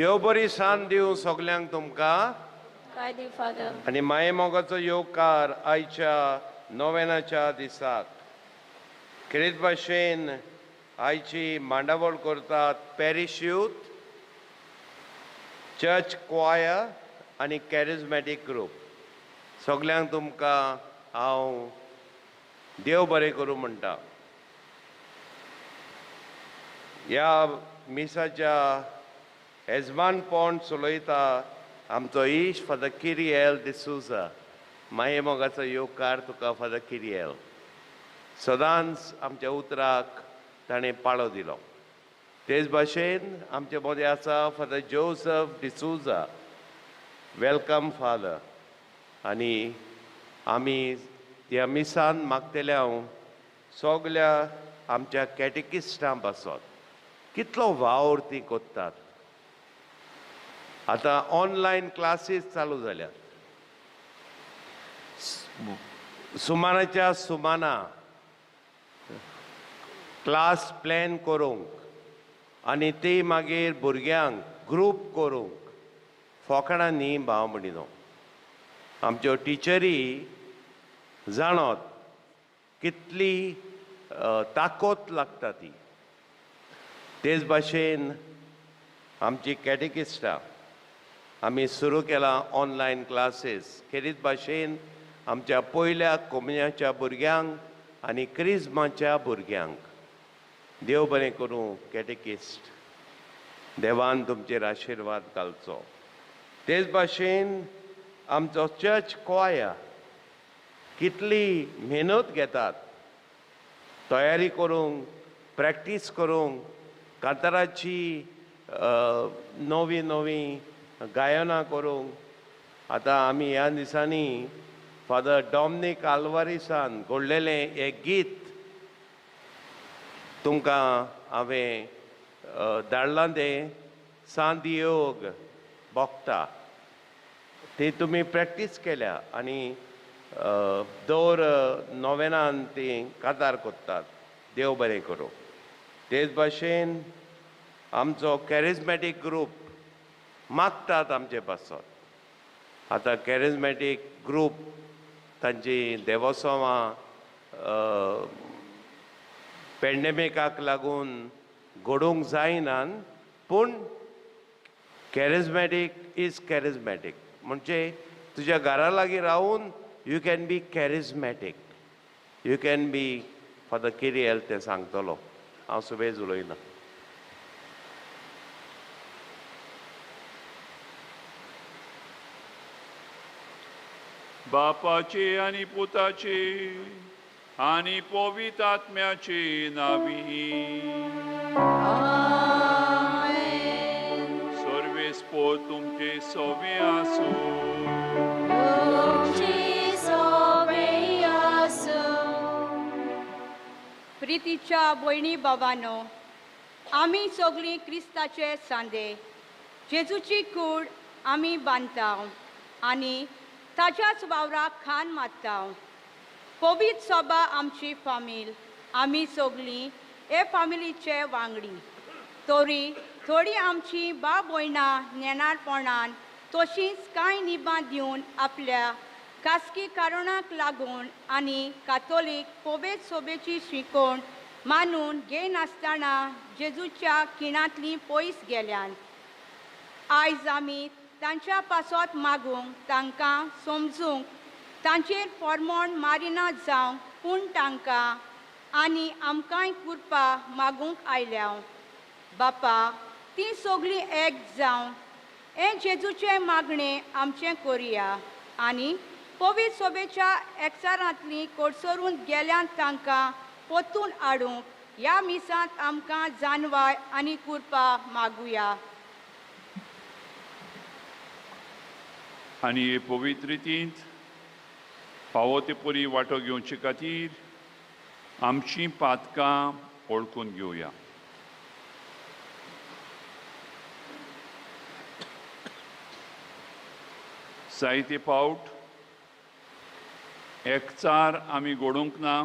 देव बरी सान दिवं सगल्यांक तुमकां आनी माये मोगाचो येवकार आयच्या नोवेनाच्या दिसाक. खेरीत भाशेन आयची मांडावळ करतात पॅरिश यूथ, चर्च क्वायर आनी कॅरिजमॅटीक ग्रूप. सगल्यांक तुमकां हांव देव बरें करूं म्हणटा. ह्या मिसाच्या येजमानपण चलयता आमचो इश्ट फादर किरियल डिसूजा. माये मोगाचो येवकार तुका फादर किरियल. सदांच आमच्या उतराक ताणें पाळो दिलो. तेच भाशेन आमचे मदें आसा father Joseph D'Souza. Welcome father. आनी आमी ह्या मिसान मागतले हांव सगल्या आमच्या कॅटेकिस्टां पासत कितलो वावर ती करतात. आतां ऑनलायन क्लासीस चालू जाल्यात. सुमानाच्या सुमाना क्लास प्लॅन करूंक आनी ती मागीर भुरग्यांक ग्रूप करूंक फोकाणां न्ही भाव म्हणिनो. आमच्यो टिचरी जाणत कितली ताकद लागता ती. तेच भाशेन आमची कॅटेकिस्टां आमी सुरू केलां ऑनलायन क्लासीस. खेरीत भाशेन आमच्या पयल्या कोमन्याच्या भुरग्यांक आनी क्रिजमाच्या भुरग्यांक देव बरें करूं कॅटेकिस्ट. देवान तुमचेर आशिर्वाद घालचो. तेच भाशेन आमचो चर्च क्वायर कितली मेहनत घेतात तयारी करूंक, प्रॅक्टीस करूंक, कांताराची नवी नवी गायनां करूंक. आतां आमी ह्या दिसांनी फादर डॉमनीक आल्वारीसान घडलेलें एक गीत तुमकां हांवें धाडलां तें सांदियोग बोगता. ती तुमी प्रॅक्टीस केल्या आनी दर नोवेनान ती कातार करतात. देव बरें करूं. तेच भाशेन आमचो कॅरिजमॅटीक ग्रूप मागतात आमचे पासत. आतां कॅरिजमॅटीक ग्रूप तांची देवोत्सवां पेंडेमिकाक लागून घडोवंक जायना, पूण कॅरिजमॅटीक is charismatic म्हणजे तुज्या घरा लागीं रावून you can be charismatic, you can be father Kiriel तें सांगतलो. हांव सुबेज उलयना. बापाचे आनी पुताचे आनी पवित्र आत्म्याचे नावी. सर्वेस्पोर तुमचे सोवे आसूं. प्रितीच्या भयणी बाबानो, आमी सगळीं क्रिस्ताचे सांदे. जेजूची कूड आमी बांदता आनी ताच्याच वावराक खान मारता. पवित्र सभा आमची फामील. आमी सगळीं हे फामिलीचे वांगडी. तरी थोडीं आमची बा भयणां नेणारपणान तशींच कांय निबां दिवन आपल्या खासगी कारणाक लागून आनी कातोलीक पवित्र सोबेची शिकोवण मानून घेयनासतना जेजूच्या खिणांतलीं पयस गेल्यान. आयज आमी तांच्या पासत मागूंक, तांकां समजूंक, तांचेर फॉर्मोण मारिना जावंक, पूण तांकां आनी आमकांय कृपा मागूंक आयल्या. बापा, तीं सगळीं एक जावन हें जेजूचें मागणें आमचें करुया आनी पवित्र सोबेच्या एकचारांतलीं कोडसरून गेल्यान तांकां परतून हाडूंक ह्या मिसांत आमकां जानवाय आनी कृपा मागुया. आनी हे पवित्र रितींत फावो ते परी वांटो घेवचे खातीर आमचीं पातकां वळखून घेवया. जायते फावट एकचार आमी घडोवंक ना,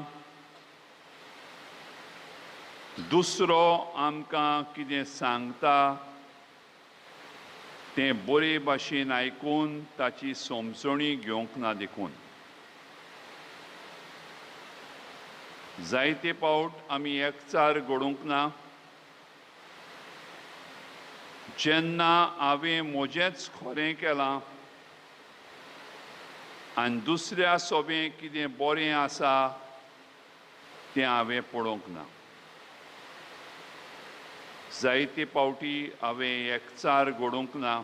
दुसरो आमकां कितें सांगता तें बरे भाशेन आयकून ताची समजणी घेवंक ना देखून. जायते पावट आमी एकचार घडोवंक ना जेन्ना हांवें म्हजेंच खरें केलां आनी दुसऱ्या सोबें कितें बरें आसा तें हांवें पळोवंक ना. जायते पावटी हांवें एकचार घडोवंक ना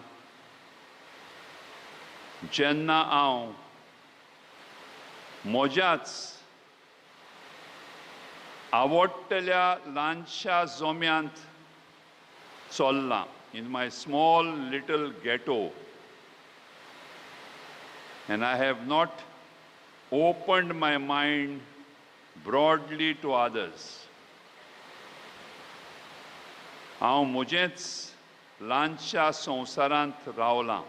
जेन्ना हांव म्हज्याच आवडटल्या ल्हानशा जोम्यांत चल्लां, in my small little ghetto, and I have not opened my mind broadly to others. हांव म्हजेंच ल्हानशा संवसारांत रावलां.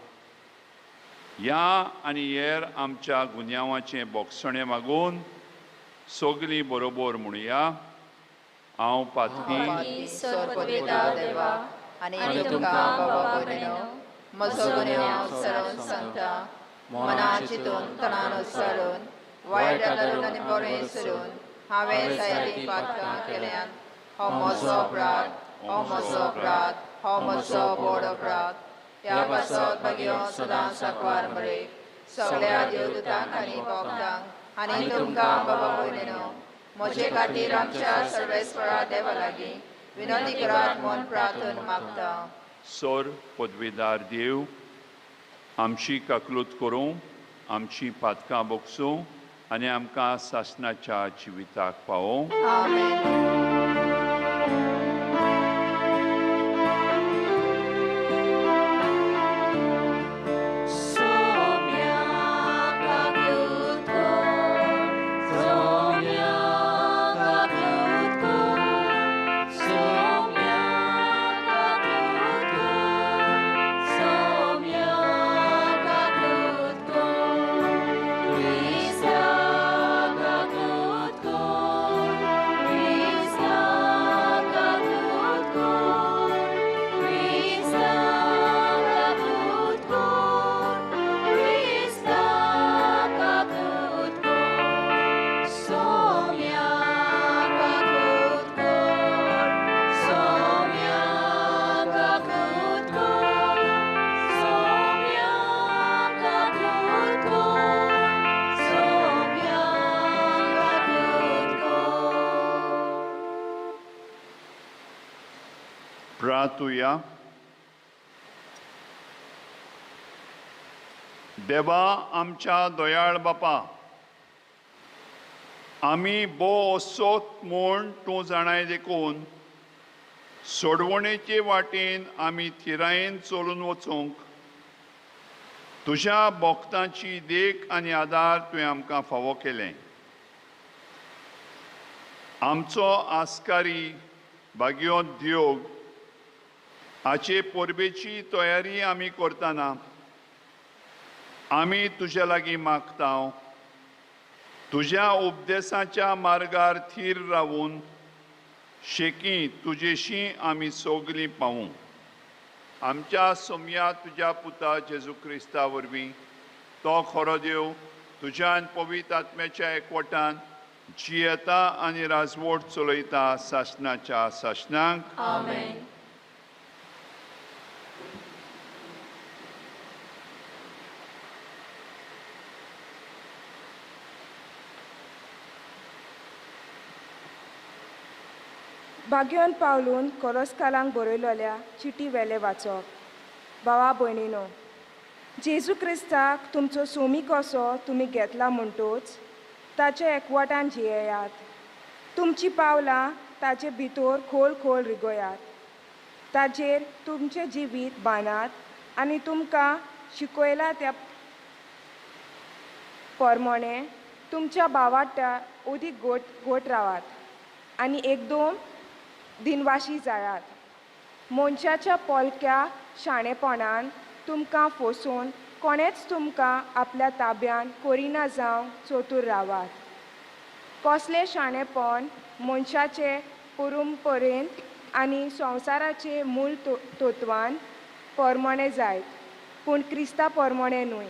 ह्या आनी हेर आमच्या गुन्यांवाचें बोगसणें मागून सगलीं बरोबर म्हणुया, हांव पातकी सोरपदवेदार देवा आनी तुमकां बाबा भयणीनो म्हजो गुन्यांव सरोवन सांगता, मना चिंतून तणान उचारून वायट आदरून आनी बरें सरून हांवें जायतीं पातकां केल्यान. हो म्हजो अपराध, हो म्हजो अपराध, हो म्हजो व्हड अपराध. ह्या पासत मागीर सदां सांकवार मरे सगळ्या देवदूतांक आनी भक्तांक आनी तुमकां बाबा भयणीनो म्हजे खातीर आमच्या सर्वेस्वरा देवा लागीं विनंती करात म्हूण प्रार्थन मागता. सोर पदवेदार देव आमची काकलूत करूं, आमची पातकां बोगसूं आनी आमकां सासणाच्या जिविताक पावोवं. आमेन. प्रार्थुया. देवा आमच्या दयाळ बापा, आमी बो असोत म्हूण तूं जाणाय देखून सोडवणेचे वाटेन आमी थिरायेन चलून वचूंक तुज्या भक्तांची देख आनी आदार तुवें आमकां फावो केलें. आमचो आस्कारी भाग्योत देव हाचे परबेची तयारी आमी करतना आमी तुज्या लागीं मागता, तुज्या उपदेसाच्या मार्गार थीर रावून शेकी तुजेशी आमी सगलीं पावूं. आमच्या सोमया तुज्या पुता जेजू क्रिस्ता वरवीं, तो खरो देव तुज्यान पवित्र आत्म्याच्या एकवटान जियेता आनी राजवट चलयता सासणाच्या सासणाक. आमेन. बाग्योन पावलून कोरोस्कालांक बरयलोल्या चिटी वेले वाचप. भावा भयणीनो, जेजू क्रिस्ताक तुमचो सोमी कसो तुमी घेतला म्हणटोच ताचे एकवटान जियेयात. तुमचीं पावलां ताचे भितर खोल खोल रिगयात, ताजेर तुमचें जिवीत बांदात आनी तुमकां शिकयला त्या परमोणें तुमच्या भावाट्या अदीक गोट गोट रावात आनी एकदम दिनवाशी जायात. मनशाच्या पोलक्या शाणेपणान तुमकां फसोवन कोणेच तुमकां आपल्या ताब्यान करिना जावंक चतूर रावात. कसलें शाणेपण मनशाचे परंपरेंत आनी संवसाराचे मूळ तत्वान पोरमोणे जायत पूण क्रिस्ता पोरमोणे न्हय.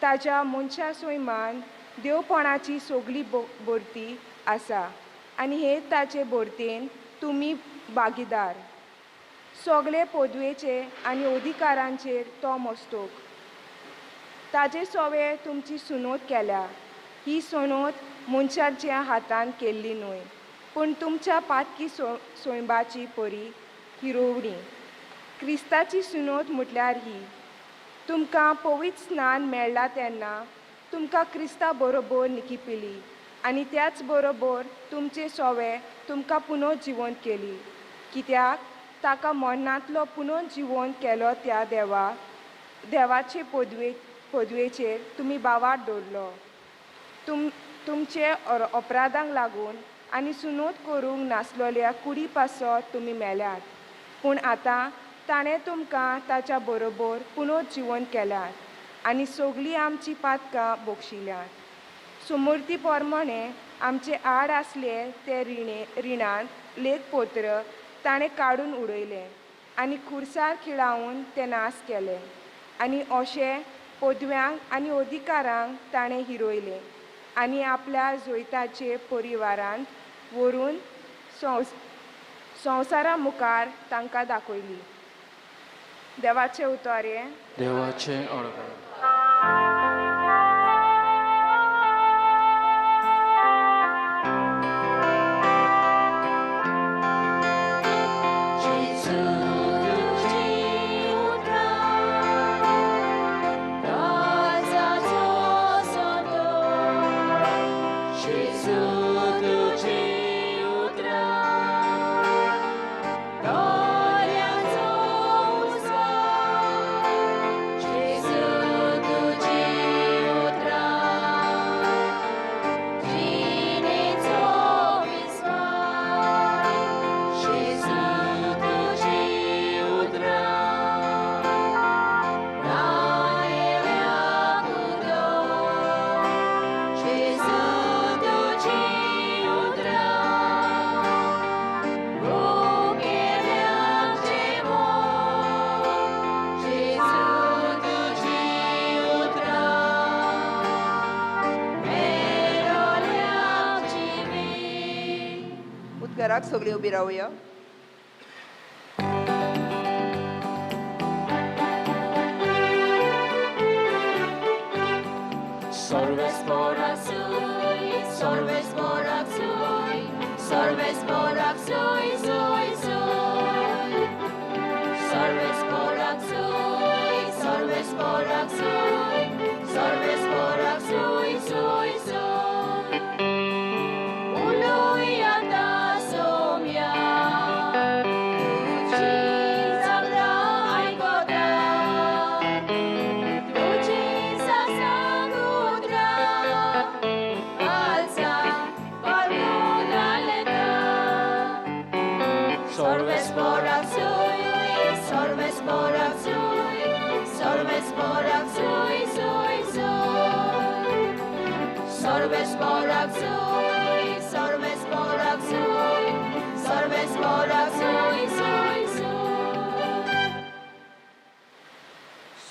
ताज्या मनशा सोयमान देवपणाची सगली भरती आसा आनी हे ताचे भरतेन तुमी भागीदार. सगळे पदवेचे आनी अधिकारांचेर तो मस्तोक. ताजे सोवे तुमची सुनोत केल्या. ही सोनोत मनशाच्या हातान केल्ली न्हय पूण तुमच्या पातकी सोयंबाची परी हिरोवणी. क्रिस्ताची सुनोत म्हटल्यार ही तुमकां पवित्र स्नान मेळ्ळा तेन्ना तुमकां क्रिस्ता बरोबर निकिपिली आनी त्याच बरोबर तुमचे सोवे तुमकां पुनः जिवंत केली. कित्याक ताका मरणांतलो पुनः जिवंत केलो त्या देवा देवाचे पदवेचेर तुमी बावार दवरलो. तुमचे अपराधांक लागून आनी सुनोत करूंक नासलोल्या कुडी पासत तुमी मेल्यात पूण आतां ताणें तुमकां ताच्या बरोबर पुनः जिवंत केल्यात आनी सगळीं आमची पातकां बक्षिल्यांत. सुमूर्ती पोरमोणे आमचे आड आसले ते रिणांत लेखपत्र ताणें काडून उडयलें आनी खुर्सार खिळावन तें नाश केलें आनी अशें पदव्यांक आनी अधिकारांक ताणें हिरोयलें आनी आपल्या जोयताचे परिवारांत व्हरून संवसारा मुखार तांकां दाखयली. देवाचें उतर हें. देवाचें अळबळ. उद्गाराक सगळीं उबी रावया.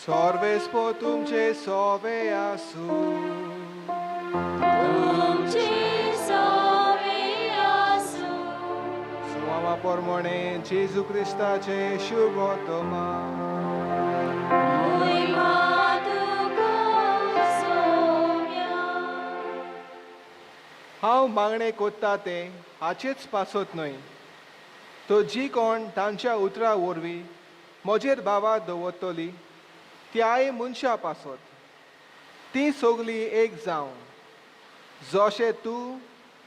Sorves po तुमचे सोवे आसू. सुवामा पोरमोणे जेजू क्रिस्ताचे शुभ तोमा. हांव मागणें कोत्ता तें हाचेच पासत न्हय तो जी कोण तांच्या उतरां वरवीं म्हजेर बाबा दवरतली त्याय मनशां पासत. तीं सगळीं एक जावं जशें तूं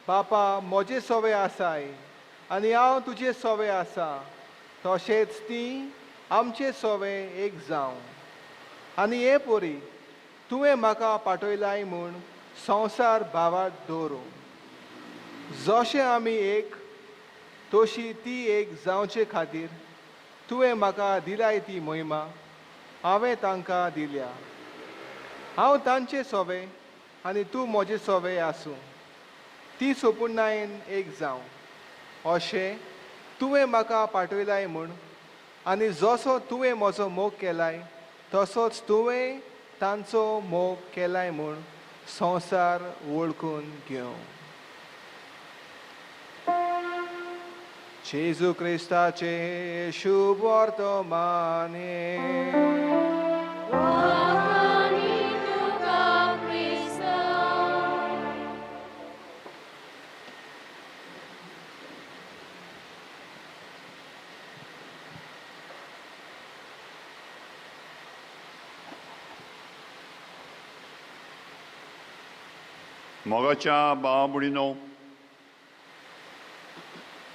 बापा म्हजे सोवे आसाय आनी हांव तुजे सोवे आसा तशेंच तीं आमचे सोवे एक जावं. आनी हे पोरी तुवें म्हाका पाठयलाय म्हूण संवसार भावात दवरूं. जशें आमी एक तशी ती एक जावचे खातीर तुवें म्हाका दिलाय ती महिमा हांवें तांकां दिल्या. हांव तांचे सोवे आनी तूं म्हजे सोवे आसूं. ती सोपुर्णायेन एक जावं अशें तुवें म्हाका पाठयलाय म्हूण आनी जसो तुवें म्हजो मोग केलाय तसोच तुवें तांचो मोग केलाय म्हूण संवसार वळखून घेवं. जेजू क्रिस्ताचे शुभ वर्तमाने. मोगाच्या भावा भयणीनो,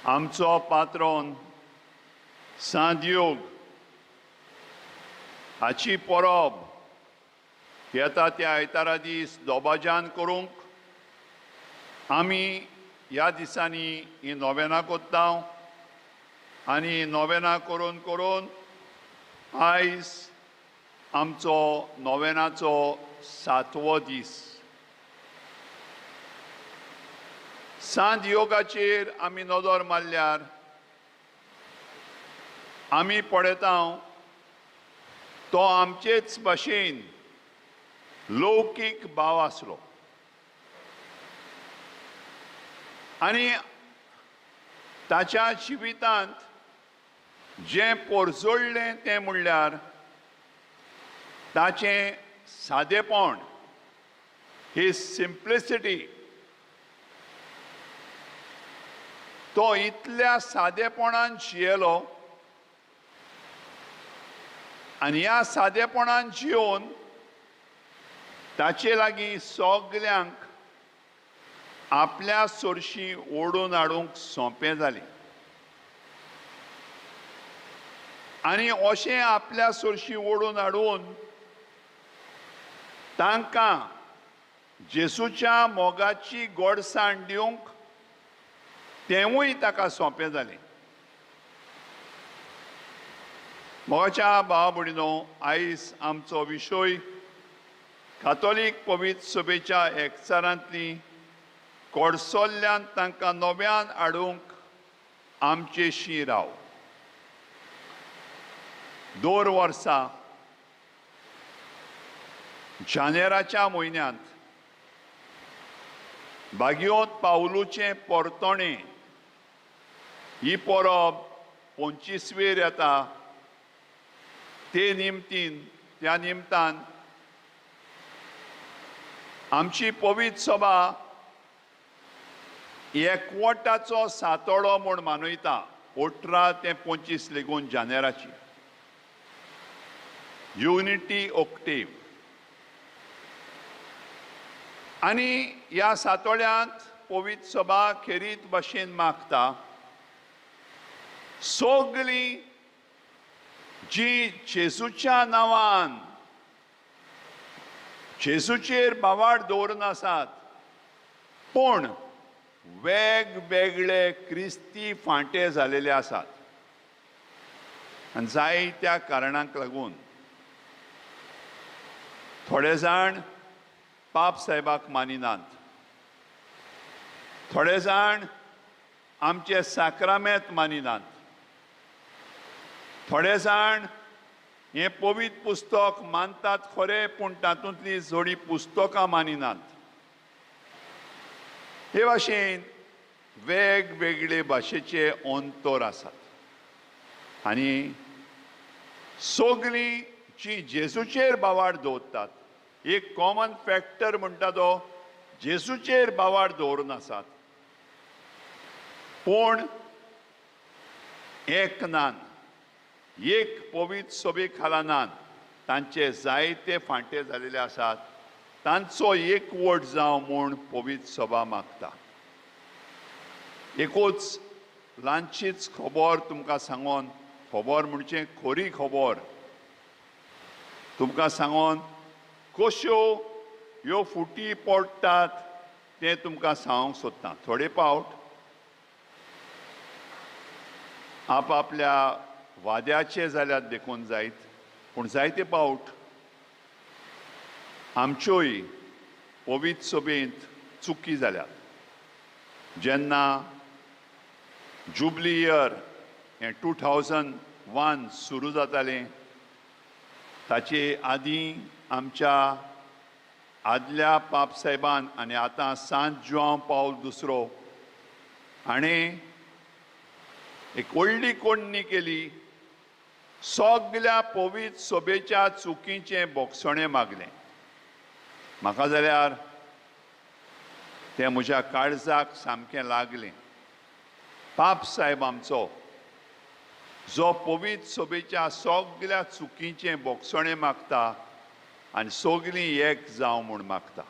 आमचो पात्रोन सांत योग हाची परब येता त्या आयतारा दीस दोबाजान करूंक आमी ह्या दिसांनी ही नोवेनां कोत्ता आनी नोवेनां करून करून आयज आमचो नोवेनाचो सातवो दीस. सांत योगाचेर आमी नदर मारल्यार आमी पळयता तो आमचेच भाशेन लौकीक भाव आसलो आनी ताच्या जिवितांत जें पोरजोडलें तें म्हणल्यार ताचें सादेपण, ही सिम्प्लिसिटी. तो इतल्या सादेपणान जियेलो आनी ह्या सादेपणान जियोवन ताचे लागीं सगल्यांक आपल्या सोरशी ओडून हाडूंक सोंपें जालें आनी अशें आपल्या सोरशी ओडून हाडून तांकां जेसूच्या मोगाची गोडसाण दिवंक तेंवूय ताका सोंपें जालें. मोगाच्या भावा भयणीनो, आयज आमचो विशय कातोलीक पवित्र सभेच्या एकचारांतली कोडसोल्ल्यान तांकां नव्यान हाडूंक आमचेशी राव. दर वर्सा जानेराच्या म्हयन्यांत बागियोत पावलूचें पोरतोणें ही परब 25वेर येता. ते निमतीन त्या निमतान आमची पवित्र सभा एकवटाचो सातोडो म्हूण मानयता 18 ते 25 लेगून जानेराची युनिटी ऑक्टेव. आनी ह्या सातोड्यांत पवित्र सभा खेरीत भाशेन मागता सगळीं जी जेजूच्या नांवान जेजूचेर भावार्थ दवरून आसात पूण वेगवेगळे क्रिस्ती फांटे जालेले आसात आनी जायत्या कारणांक लागून थोडे जाण पाप साहेबाक मानिनात, थोडे जाण आमचे साक्रामेंत मानिनात, थोडे जाण हें पवित्र पुस्तक मानतात खरें पूण तातूंतलीं जोडी पुस्तकां मानिनात. हे भाशेन वेगवेगळे भाशेचे अंतर आसात आनी सगळीं जी जेजूचेर भावार्थ दवरतात एक कॉमन फॅक्टर म्हणटा तो जेजूचेर भावार्थ दवरून आसात पूण एक नान एक पवित्र सभे खाला नान तांचे जायते फांटे जालेले आसात तांचो एकवट जावं म्हूण पवित्र सभा मागता. एकूच ल्हानशीच खबर तुमकां सांगोन, खबर म्हणजे खरी खबर तुमकां सांगोन कश्यो ह्यो फुटी पडटात तें तुमकां सांगूंक सोदता. थोडे पावट आपआपल्या वाद्याचे जाल्यार देखून जायत पूण जायते पावट आमच्योय पवित्र सभेंत चुकी जाल्यात. जेन्ना जुबली इयर हें 2000 1 सुरू जातालें ताचे आदीं आमच्या आदल्या पाप साहेबान आनी आतां सांत जुआंव पावल दुसरो हाणें एक व्हडली कोडणी केली. सगल्या पवित्र सभेच्या चुकीचें बोगसणें मागलें. म्हाका जाल्यार तें म्हज्या काळजाक सामकें लागलें. पाप साहेब आमचो जो पवित्र सभेच्या सगल्या चुकीचें बोगसणें मागता आनी सगलीं एक जावं म्हूण मागता.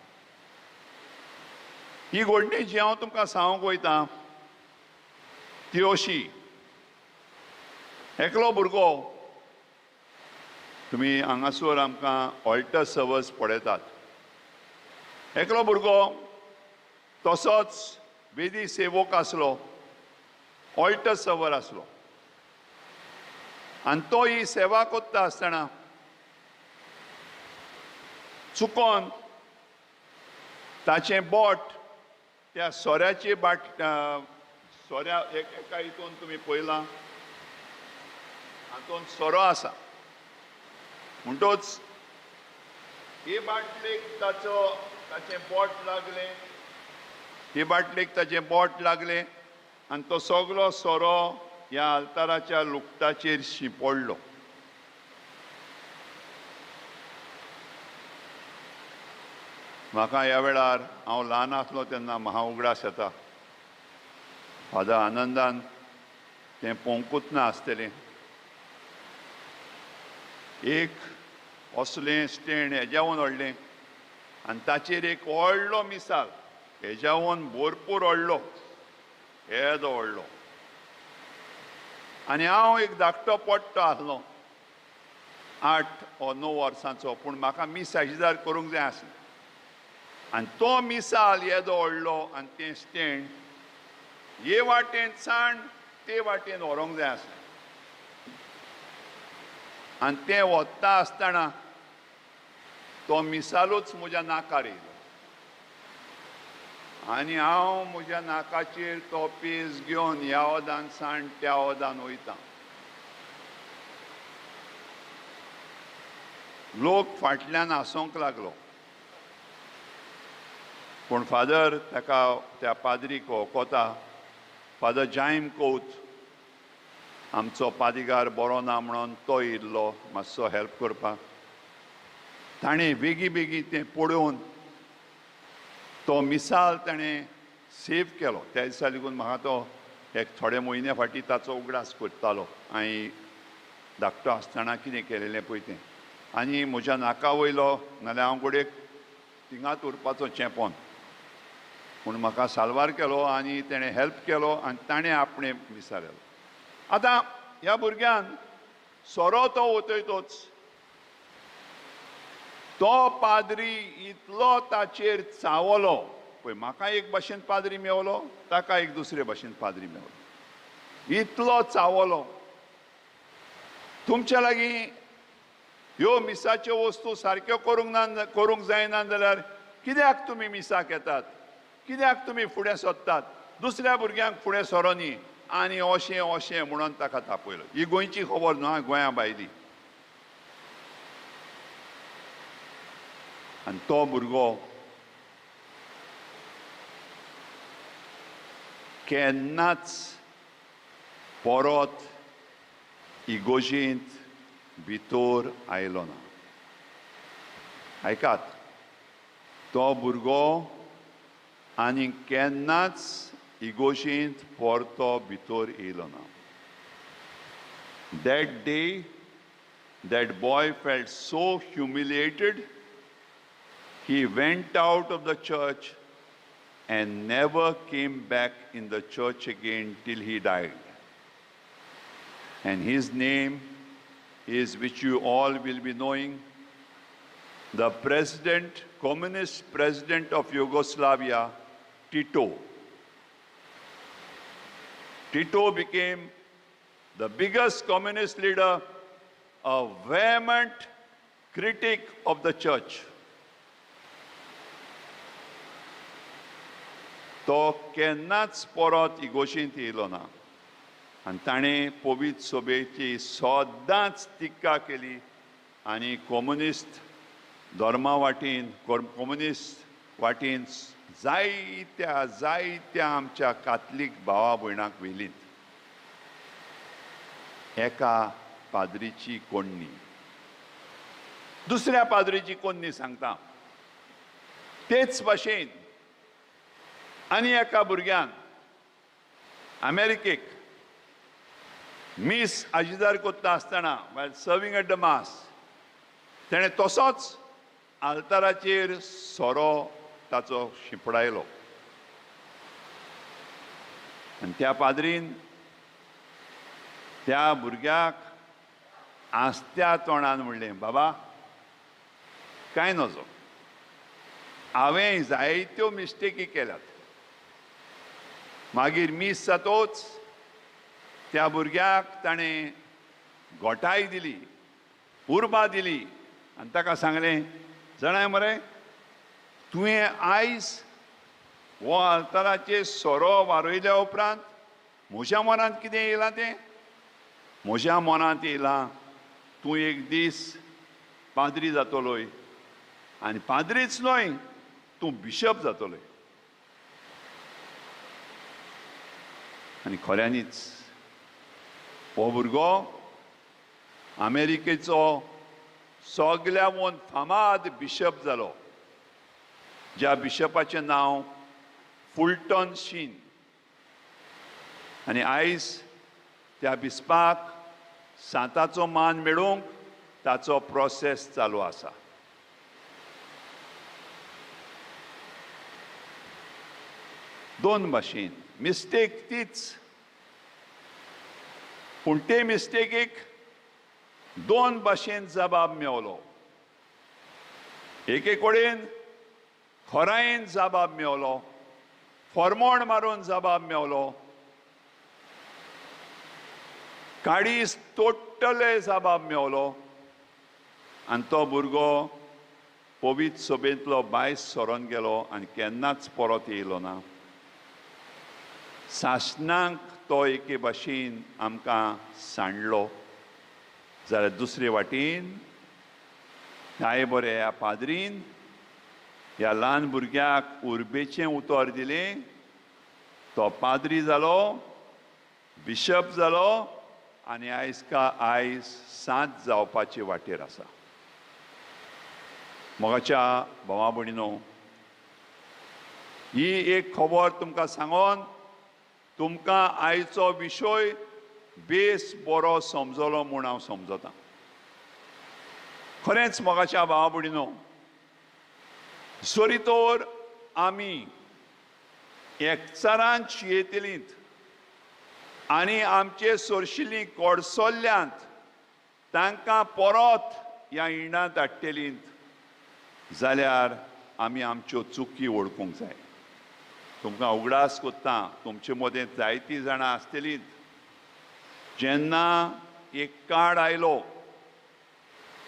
ही घडणी जी हांव तुमकां सांगूंक वयता ती अशी. एकलो भुरगो, तुमी हांगासर आमकां ऑल्टर सर्वस पळयतात, एकलो भुरगो तसोच वेदी सेवक आसलो, ऑल्टर सर्वर आसलो आनी तो ही सेवा करता आसतना चुकोन ताचें बोट त्या सोऱ्याचे बाट सोऱ्या एका हितून तुमी पळयलां हातून सोरो आसा म्हणटोच हे बाटलेक ताचें बोट लागलें, हे बाटलेक ताचें बोट लागलें आनी तो सगलो सोरो ह्या आल्ताराच्या लुकटाचेर शिंपडलो. म्हाका ह्या वेळार हांव ल्हान आसलो तेन्ना म्हाका उगडास येता, फादर आनंदान तें पळोवंकूच ना आसतलें. एक असलें स्टँड हेज्यावन व्हडलें आनी ताचेर एक व्हडलो मिसाल, हेज्यावन भरपूर व्हडलो, येदो व्हडलो. आनी हांव एक धाकटो पट्टो आसलो, 8 वा 9 वर्सांचो, पूण म्हाका मीस आशिदार करूंक जाय आसलें. आनी तो मिसाल येदो व्हडलो आनी तें स्टँड हे वाटेन साण ते वाटेन व्हरूंक जाय आसलें. आनी तें वता आसतना तो मिसालूच म्हज्या नाकार येयलो आनी हांव म्हज्या नाकाचेर तो पेज घेवन ह्या वदान साण त्या वदान वयता. लोक फाटल्यान हांसोंक लागलो, पूण फादर ताका त्या पाद्रीक वळखता. फादर जायम कोत आमचो पादिगार बरो ना म्हणून तो येयल्लो मातसो हेल्प करपाक. ताणें बेगी बेगी तें पळोवन तो मिसाल ताणें सेव केलो. त्या दिसा लेगून म्हाका तो एक थोडे म्हयने फाटीं ताचो उगडास करतालो, हांवें धाकटो आसतना कितें केलेलें पळय तें. आनी म्हज्या नाका वयलो नाल्यार हांव घडयेक थिंगाच उरपाचो चेंपोन, पूण म्हाका साल्वार केलो आनी तेणें हेल्प केलो आनी ताणें आपणें मिसाल केलो. आतां ह्या भुरग्यान सोरो तो वतयतोच, तो पाद्री इतलो ताचेर चावलो. पळय म्हाका एक भाशेन पाद्री मेवलो, ताका एक दुसरे भाशेन पाद्री मेवलो, इतलो चावलो. तुमच्या लागीं ह्यो मिसाच्यो वस्तू सारक्यो करूंक ना, करूंक जायना जाल्यार कित्याक तुमी मिसाक येतात, कित्याक तुमी फुडें सोदतात, दुसऱ्या भुरग्यांक फुडें सरोनी आनी अशें अशें म्हणून ताका तापयलो. ही गोंयची खबर न्हय, गोंया भायली. आनी तो भुरगो केन्नाच परत इगोजींत भितर आयलो ना. आयकात, तो भुरगो आनी केन्नाच इगोशींत परतो भितर येयलो ना. That day that boy felt so humiliated, he went out of the church and never came back in the church again till he died. And his name is, which you all will be knowing, the president, communist president of Yugoslavia, Tito. Tito became the biggest communist leader, a vehement critic of the church. तो केन्नाच परत इगोशींत येयलो ना. आनी ताणें पवित्र सभेची सदांच टिका केली आनी कम्युनिस्ट धर्मा वाटेन, कम्युनिस्ट वाटेन जायत्या जायत्या आमच्या कातलीक भावा भयणाक व्हेलीत. एका पाद्रीची कोण्णी, दुसऱ्या पाद्रीची कोन्नी सांगता. तेच भाशेन आनी एका भुरग्यान अमेरिकेक मीस आजिदार कोत्ता आसतना, while serving at the mass, तेणें तसोच आल्ताराचेर सोरो ताचो शिंपडायलो आनी त्या पाद्रीन त्या भुरग्याक आसत्या तोंडान म्हणलें, बाबा कांय नजो, हांवें जायत्यो मिस्टेकी केल्यात. मागीर मीस जातोच त्या भुरग्याक ताणें गोटाय दिली, उर्बा दिली आनी ताका सांगलें, जाणाय मरे, तुवें आयज हो आल्ताराचेर सोरो वारयल्या उपरांत म्हज्या मनांत कितें येयलां तें, म्हज्या मनांत येयलां तूं एक दीस पाद्री जातलोय आनी पाद्रीच न्हय, तूं बिशप जातलोय. आनी खऱ्यांनीच हो भुरगो अमेरिकेचो सगल्यावन फामाद बिशप जालो, ज्या बिशपाचें नांव फुलटन शीन. आनी आयज त्या बिस्पाक सांताचो मान मेळोवंक ताचो प्रोसेस चालू आसा. दोन भाशेन मिस्टेक तीच, पूण ते मिस्टेकीक दोन भाशेन जबाब मेवलो. एके कडेन खोरायेन जबाब मेवलो, फॉर्मोण मारून जबाब मेवलो, काडीस तोडटले जबाब मेवलो आनी तो भुरगो पवित्र सभेंतलो बायस सरोन गेलो आनी केन्नाच परत येयलो ना. सासणाक तो एके भाशेन आमकां सांडलो. जाल्यार दुसरे वाटेन काय बरें ह्या पाद्रीन ह्या ल्हान भुरग्याक उर्बेचें उतर दिलें, तो पाद्री जालो, बिशप जालो आनी आयज का आयज सांत जावपाचे वाटेर आसा. मोगाच्या भावा भयणीनो, ही एक खबर तुमकां सांगोन तुमकां आयचो विशय बेस बरो समजलो म्हूण हांव समजतां. खरेंच मोगाच्या भावा भयणीनो, जरी तर आमी एकचारान शियेतलींत आनी आमचे सोरशिल्लीं कोडसोल्ल्यांत तांकां परत ह्या इणांत हाडटलींत जाल्यार आमी आमच्यो चुकी वळखूंक जाय. तुमकां उगडास कोत्ता, तुमचे मदें जायतीं जाणां आसतलींच, जेन्ना एक कार्ड आयलो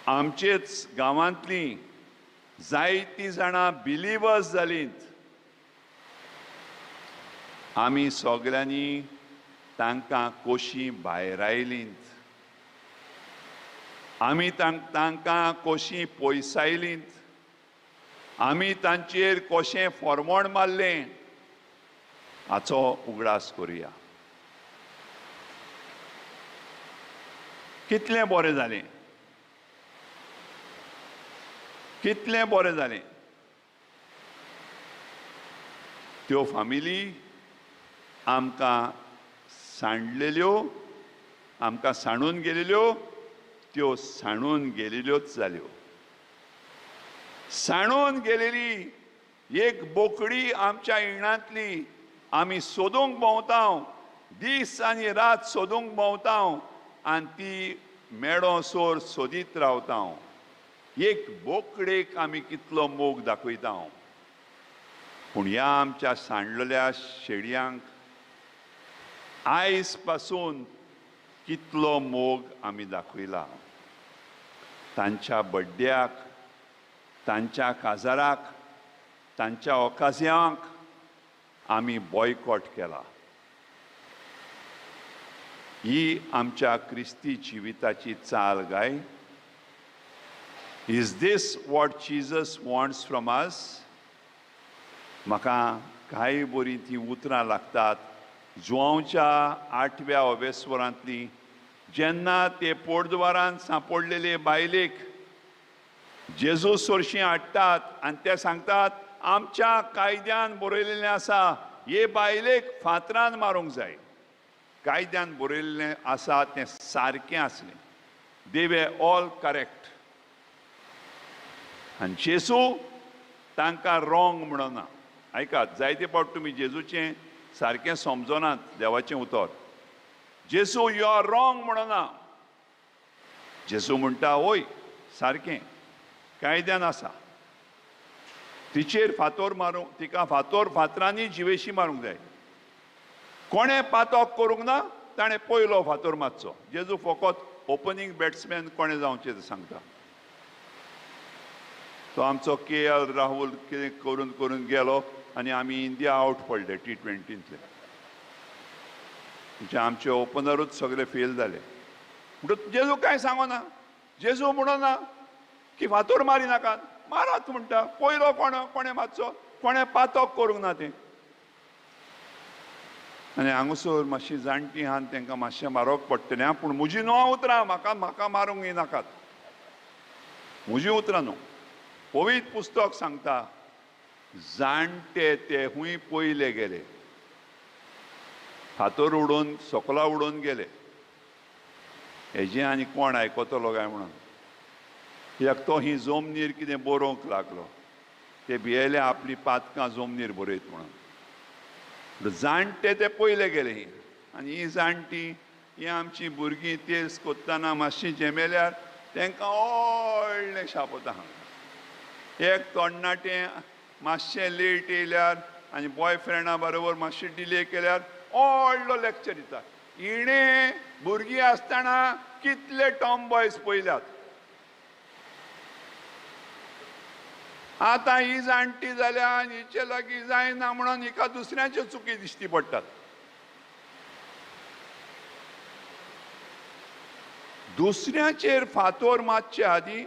आमचेच गांवांतलीं जायतीं जाणां बिलिवर्स जालींत. आमी सगल्यांनी तांकां कोशी भायर आयलींत, आमी तांकां कोशी पयसायलींत, आमी तांचेर कशें फॉर्मोण मारलें हाचो उगडास करुया. कितलें बरें जालें, कितलें बरें जालें. त्यो फामिली आमकां सांडलेल्यो, आमकां सांडून गेलेल्यो, त्यो सांडून गेलेल्योच जाल्यो. सांडून गेलेली एक बोकडी आमच्या इणांतली आमी सोदूंक भोंवता, दीस आनी रात सोदूंक भोंवता आनी ती मेडो सोर सोदीत रावता. एक बोकडेक आमी कितलो मोग दाखयता, पूण ह्या आमच्या सांडलेल्या शेडयांक आयज पासून कितलो मोग आमी दाखयला. तांच्या बड्ड्याक, तांच्या काजाराक, तांच्या ओकाज्यांक आमी बॉयकॉट केला. ही आमच्या क्रिस्ती जिविताची चाल गाय? Is this what Jesus wants from us? म्हाका कांय बरीं तीं उतरां लागतात जुवांवच्या आठव्या अवेस्वरांतलीं, जेन्ना ते पोटद्वारान सांपडलेले बायलेक जेजू सरशीं हाडटात आनी ते सांगतात, आमच्या कायद्यान बरयलेलें आसा, हे बायलेक फातरान मारूंक जाय. कायद्यान बरयल्लें आसा तें सारकें आसलें. They were all correct. आनी जेजू तांकां रॉंग म्हणना. आयकात, जायते फावट तुमी जेजूचें सारकें समजनात देवाचें उतर. जेजू you are wrong म्हणना. जेजू म्हणटा, वय, सारकें कायद्यान आसा, तिचेर फातोर मारूंक, तिका फातोर फातरांनी जिवेशी मारूंक जाय. कोणें पातोक करूंक ना ताणें पयलो फातोर मारचो. जेजू फकत ओपनींग बॅट्समॅन कोणें जावचें तें सांगता. तो आमचो के एल राहुल कितें करून करून गेलो आनी आमी इंडिया आवट पडले टी20तले. म्हणजे आमचे ओपनरूच सगळे फेल जाले. म्हणटकच जेजू कांय सांगना. जेजू म्हणना की फातोर मारी नाकात, मारात म्हणटा. पयलो कोण कोणें मारचो, कोणें पातोक करूंक ना तें. आनी हांगासर मातशी जाणटी आहा, तांकां मातशें मारोवक पडटलें आं, पूण म्हजी न्हू उतरां, म्हाका म्हाका मारूंक येनाकात, म्हजी उतरां न्हू. पवित्र पुस्तक सांगता, जाणटे ते हूंय पयले गेले, फातर उडोवन सकला उडोवन गेले. हेजें आनी कोण आयकतलो काय म्हणून एकटो ही जमनीर कितें बरोवंक लागलो. ते भियेले आपली पातकां जमनीर बरयत म्हणून. जाणटे ते पयले गेले. ही आनी ही जाणटी, ही आमची भुरगीं तेज कोत्ताना मातशी जेमेल्यार तांकां व्हडलें शापोत आहा. एक तोडणाटें मातशें लेट येयल्यार आनी बॉयफ्रेंडा बरोबर मातशें डिले केल्यार व्हडलो लॅक्चर दिता. हिणें भुरगीं आसतना कितले टॉम बॉयज पळयल्यात. आतां ही जाणटी जाल्या आनी हिचे लागीं जायना म्हणून हिका दुसऱ्यांच्यो चुकी दिश्टी पडटात. दुसऱ्याचेर फातोर मारचे आदीं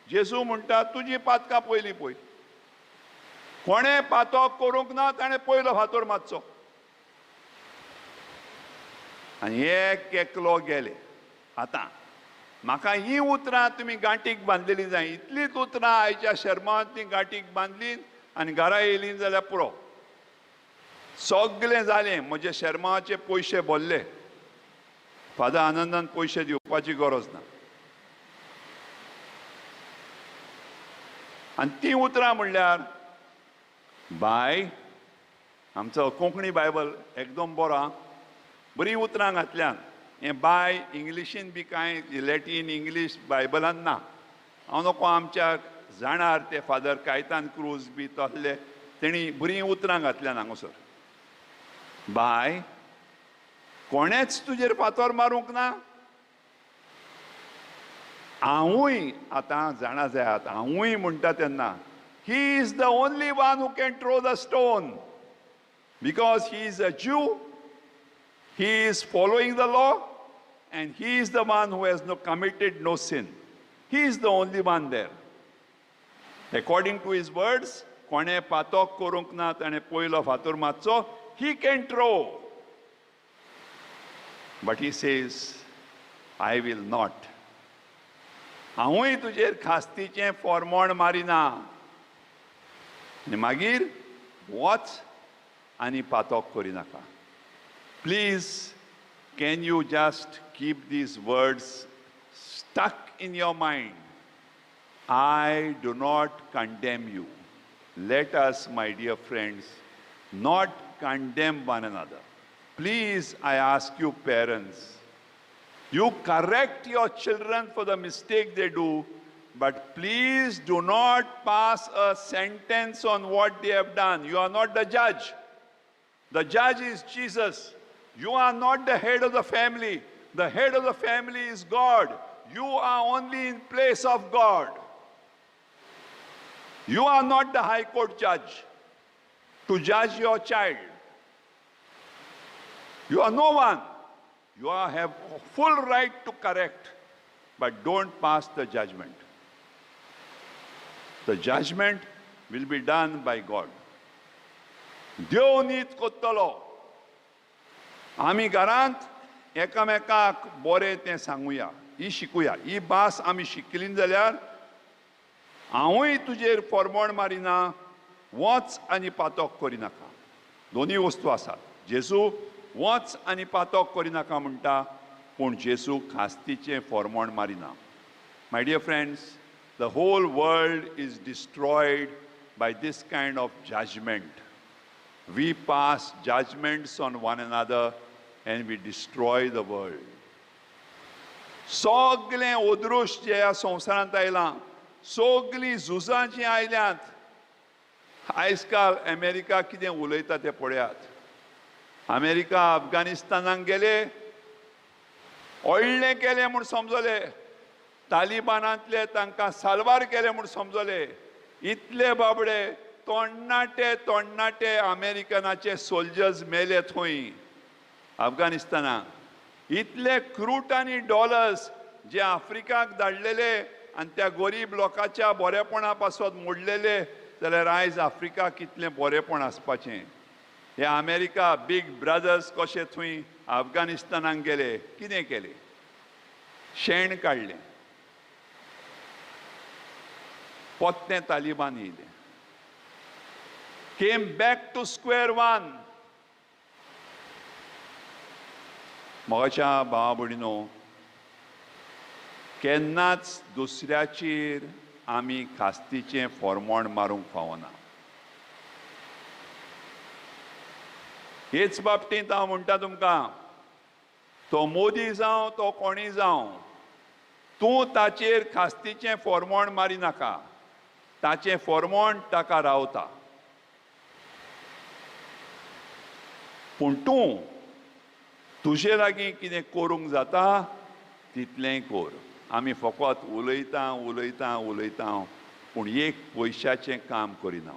जेजू म्हणटा, तुजी पातकां पयलीं पळय. कोणें पातोक करूंक ना ताणें पयलो फातोर मारचो. आनी एक एकलो गेले. आतां म्हाका हीं उतरां तुमी गांठीक बांदलेलीं जाय. इतलींच उतरां आयच्या शर्मांत ती गांठीक बांदली आनी घरा येयलीं जाल्यार पुरो, सगळें जालें. म्हजे शर्माचे पयशे भरले, फादर आनंदान पयशे दिवपाची गरज ना. आनी तीं उतरां म्हणल्यार, बाय, आमचो कोंकणी बायबल एकदम बरो आं, बरीं उतरां घातल्यान. हें बाय इंग्लिशीन बी कांय लॅटीन इंग्लीश बायबलान ना. हांव नको आमच्या जाणार ते फादर कायतान क्रूज बी तसले तेणी बरीं उतरां घातल्यान हांगासर. बाय, कोणेंच तुजेर फातोर मारूंक ना, हांवूय आतां जाणा जायात, हांवूय म्हणटा तेन्ना, he is the only one who can throw the stone because he is a Jew, he is following the law, and he is the one who has no committed no sin. He is the only one there. According to his words, कोणें पातोक करूंक ना ताणें पयलो फातोर मारचो, he can throw. But he says, I will not. हांवूय तुजेर खास्तीचें फॉर्मोण मारिना. आनी मागीर वच आनी पातोक करिनाका. Please, can you just keep these words stuck in your mind? I do not condemn you. Let us, my dear friends, not condemn one another. Please, I ask you, parents, you correct your children for the mistake they do, but please do not pass a sentence on what they have done. You are not the judge. The judge is Jesus. You are not the head of the family. The head of the family is God. You are only in place of God. You are not the high court judge to judge your child. You are no one. You are have full right to correct, but don't pass the judgment. The judgment will be done by God. देव नीत कोत्तलो. आमी घरांत एकामेकाक बरें तें सांगुया, ही शिकुया. ही भास आमी शिकली जाल्यार हांवूय तुजेर फॉर्मोण मारिना, वच आनी पातोक करिनाका. दोनूय वस्तू आसात. जेजू वच आनी पातोक करिनाका म्हणटा, पूण जेजू खास्तीचें फॉर्मोण मारिना. My dear friends, the whole world is destroyed by this kind of judgment. We pass judgments on one another and we destroy the world. सगलें अदृश्ट जें ह्या संवसारांत आयलां, सगलीं झुजां जीं आयल्यांत, आयज काल अमेरिका कितें उलयता तें पळयात. अमेरिका अफगाणिस्तानाक गेले, व्हडलें केलें म्हूण समजले, तालिबानांतले तांकां साल्वार केले म्हूण समजले. इतले बाबडे तोण्णाटे तोण्णाटे अमेरिकनाचे सोल्जर्स मेले थंय अफगाणिस्तानाक. इतले क्रुटांनी डॉलर्स जे आफ्रिकाक धाडलेले आनी त्या गरीब लोकांच्या बरेपणा पासत मोडलेले, जाल्यार आयज आफ्रिका कितलें बरेपण आसपाचें. हे अमेरिका बीग ब्रदर्स कशे थंय अफगाणिस्तानाक गेले, कितें केलें? शेण काडलें, पोत्तें तालिबान येयलें, came back to square one. मोगाच्या भावा भयणीनो, केन्नाच दुसऱ्याचेर आमी खास्तीचें फॉर्मोण मारूंक फावना. हेच बाबतींत हांव म्हणटा तुमकां, तो मोदी जावं तो कोणी जावं, तूं ताचेर खास्तीचें फॉर्मोण मारिनाका. ताचें फॉर्मोण ताका रावता, पूण तूं तुजे लागीं कितें करूंक जाता तितलें कर. आमी फकत उलयता उलयता उलयता, पूण एक पयशाचें काम करिना.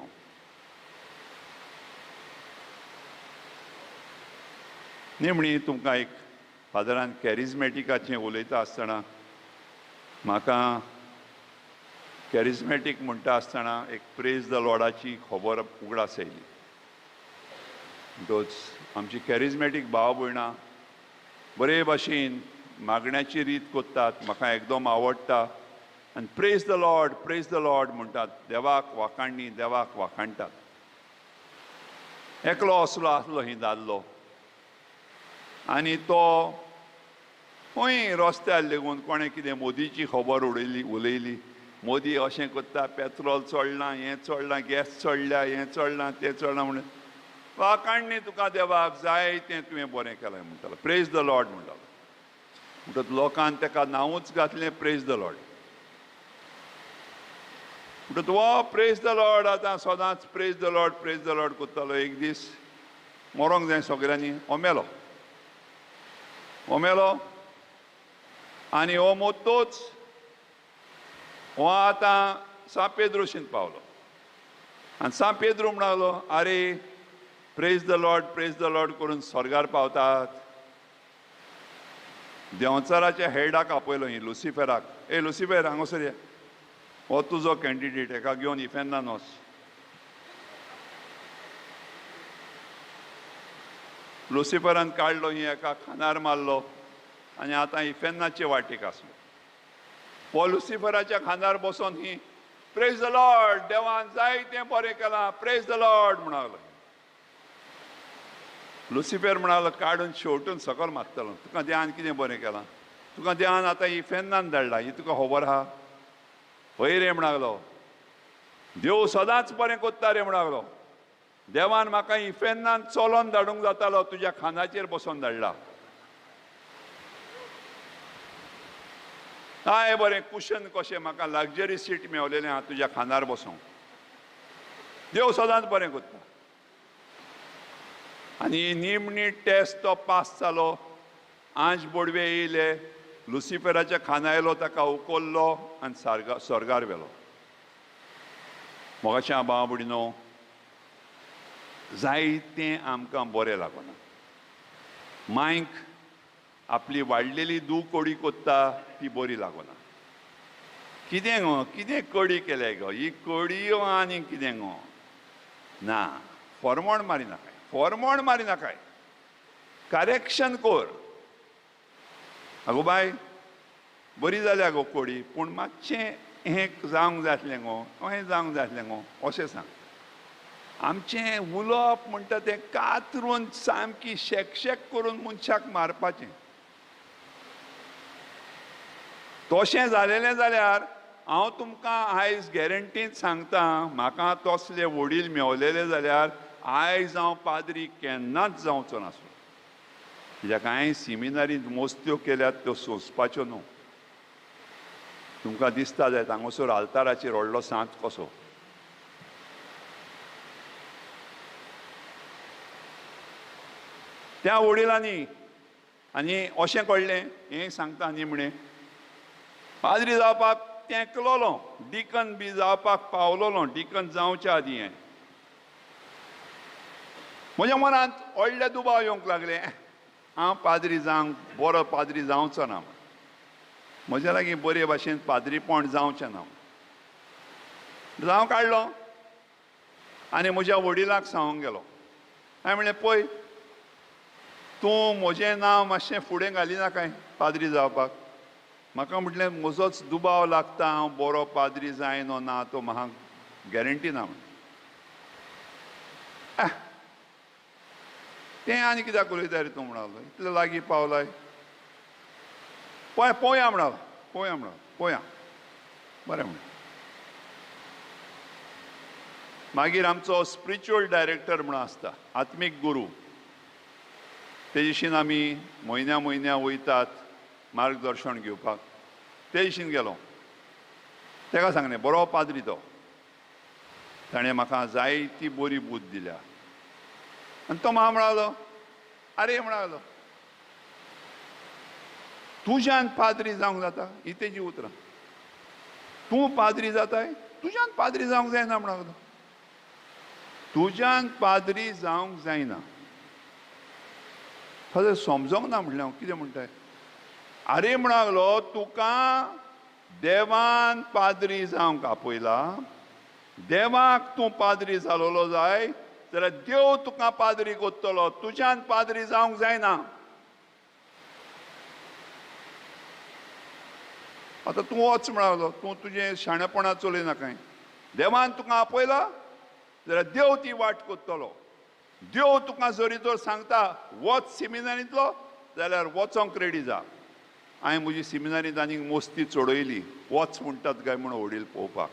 निमणी तुमकां एक फादरान कॅरिजमॅटिकाचें उलयता आसतना, म्हाका कॅरिजमॅटीक म्हणटा आसतना एक प्रेज the लॉर्डाची खबर उगडास आयली. म्हणटकच आमची कॅरिजमॅटीक भाव भयणां बरे भाशेन मागण्याची रीत कोत्तात, म्हाका एकदम आवडटा. आनी praise the Lord, praise the Lord म्हणटात, देवाक वाखाणणी, देवाक वाखाणटात. एकलो असलो आसलो ही दादलो, आनी तो खंय रस्त्यार लेगून कोणें कितें मोदीची खबर उडयली उलयली. मोदी अशें करता, पेट्रोल चडलां, हें चडलां, गॅस चडल्या, हें चडलां, तें चडलां म्हणून वाखाणणी तुका देवाक, जाय तें तुवें बरें केलें म्हणटालो, प्रेज the Lord म्हणटालो. म्हणटकच लोकान ताका नांवूच घातलें प्रेज the Lord. म्हणटकच हो प्रेज the Lord आतां सदांच praise the Lord, praise the Lord करतालो. एक दीस मरोंक जाय सगळ्यांनी, हो मेलो, हो मेलो. आनी हो मोतोच हो आतां सांत पेद्रुशींत पावलो. आनी सांत पेद्रू म्हणालो, आरे praise the Lord, praise the Lord करून स्वर्गार पावतात. देंवचाराच्या हेडाक आपयलो ही लुसिफेराक, ए लुसिफेर हांगासर ये, हो तुजो कॅन्डिडेट, हेका घेवन इफेन्नान वच. लुसिफरान काडलो ही एका खांदार मारलो आनी आतां इफेन्नाचे वाटेक आसलो. हो लुसिफराच्या खांदार बसोन ही प्रेज the Lord, देवान जाय तें बरें केलां, प्रेज the Lord म्हणालो. लुसिफेर म्हणालो, काडून शेवटून सकयल मारतलो, तुका देवान कितें बरें केलां, तुका देवान आतां इफेन्नान धाडला, ही तुका खबर आहा. हय रे म्हणालो, देव सदांच बरें कोत्ता रे म्हणालो, देवान म्हाका इफेन्नान चलोन धाडूंक जातालो, तुज्या खांदाचेर बसोन धाडला. काय बरें कुशन कशें म्हाका लग्जरी सीट मेवलेलें आहा तुज्या खांदार बसोंक, देव सदांच बरें कोत्ता. आनी निमणी टेस्ट तो पास जालो. आंज बोडवे येयले, लुसिफेराच्या खांदा आयलो, ताका उखल्लो आनी स्वर्गार व्हेलो. मोगाच्या भावा भयणीनो, जायतें आमकां बरें लागना. मायक आपली वाडलेली दू कोडी कोत्ता ती बरी लागना. कितें गो, कितें कडी केल्या गो, ही कडी आनी कितें गो? ना, फॉर्मोण मारिनाकाय, फॉर्मोण मारिनाकाय, करेक्शन कोर. आगो बाय बरी जाल्या गो कोडी, पूण मातशें हें जावंक जाय आसलें गो, हें जावंक जाय आसलें गो, अशें सांग. आमचें उलोवप म्हणटा तें कातरून सामकी शेकशेक करून मनशाक मारपाचें. तशें जालेलें जाल्यार हांव तुमकां आयज गॅरंटीन सांगता, म्हाका तसले वडील मेवलेले जाल्यार आयज हांव पाद्री केन्नाच जावचो नासलो. कित्याक हांवें सिमिनारींत मोस्त्यो केल्यात त्यो सोंसपाच्यो न्हू. तुमकां दिसता जायत हांगासर आल्ताराचेर व्हडलो सांत कसो. त्या वडिलांनी आनी अशें कळ्ळें हें सांगता न्ही म्हणे पाद्री जावपाक तेंकलोलो, डिकन बी जावपाक पावलोलो, डिकन जावच्या आदीं हें म्हज्या मनांत व्हडले दुबाव येवंक लागले, हांव पाद्री जावंक बरो पाद्री जावचो ना, म्हज्या लागीं बरे भाशेन पाद्रीपण जावचें ना. जावं काडलो आनी म्हज्या वडिलाक सांगूंक गेलो. हांवें म्हणलें, पळय तूं म्हजें नांव मातशें फुडें घालिनाकाय पाद्री जावपाक. म्हाका म्हटलें म्हजोच दुबाव लागता हांव बरो पाद्री जायनो ना तो म्हाका गॅरंटी ना म्हण. तें आनी कित्याक उलयता रे तूं म्हणालो, इतले लागीं पावलाय, पळय पोवया म्हणालो, पोवया म्हणालो, पोवया बरें म्हणलें. मागीर आमचो स्पिरिच्युअल डायरेक्टर म्हणून आसता, आत्मीक गुरू, तेजीशीन आमी म्हयन्या म्हयन्या वयतात मार्गदर्शन घेवपाक. तेजीशीन गेलो, तेका सांगलें, बरो पाद्री तो, ताणें म्हाका जायती बरी बूद दिल्या. आनी तो म्हाका म्हणालो, आरे म्हणालो, तुज्यान पाद्री जावंक जाता, ही तेजी उतरां, तूं पाद्री जाताय, तुज्यान पाद्री जावंक जायना म्हणालो, तुज्यान पाद्री जावंक जायना. फादर समजोंक ना म्हणलें हांव, कितें म्हणटाय? आरे म्हणालो, तुका देवान पाद्री जावंक आपयला, देवाक तूं पाद्री जालोलो जाय जाल्यार देव तुका पाद्री कोत्तलो, तुज्यान पाद्री जावंक जायना. आतां तूं वच म्हणालो, तूं तुजें शाणेपणा चलयनाकाय, देवान तुका आपयला जाल्यार देव ती वाट कोत्तलो. देव तुका जरी तर सांगता वच सिमिनारींतलो जाल्यार वचोंक रेडी जा. हांवें म्हजी सिमिनारींत आनीक मोस्ती चडयली, वच म्हणटात काय म्हूण वडील पळोवपाक,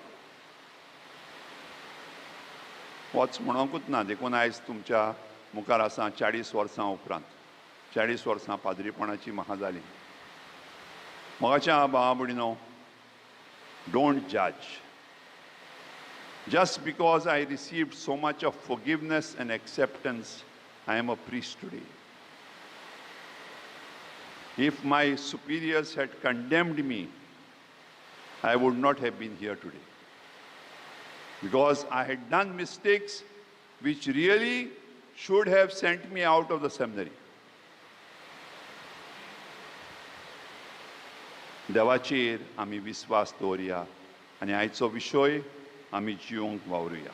वच म्हणोंकूच ना. देखून आयज तुमच्या मुखार आसा 40 वर्सां उपरांत, 40 वर्सां पाद्रीपणाची म्हाका जाली. मोगाच्या भावा भयणीनो, don't जज. Just because I received so much of forgiveness and acceptance, I am a priest today. If my superiors had condemned me, I would not have been here today. Because I had done mistakes which really should have sent me out of the seminary. देवाचेर आमी विस्वास दवरया आनी आयचो विशय आमी जिवंक वावरुया.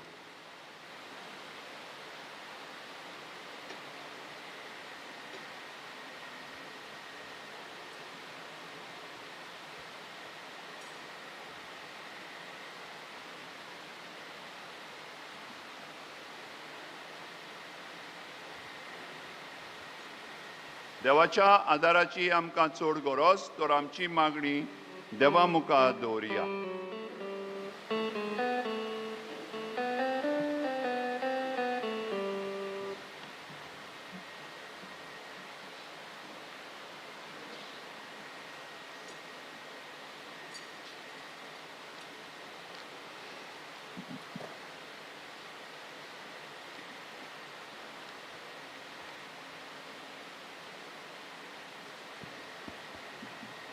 देवाच्या आदाराची आमकां चड गरज, तर आमची मागणी देवा मुखार दवरुया.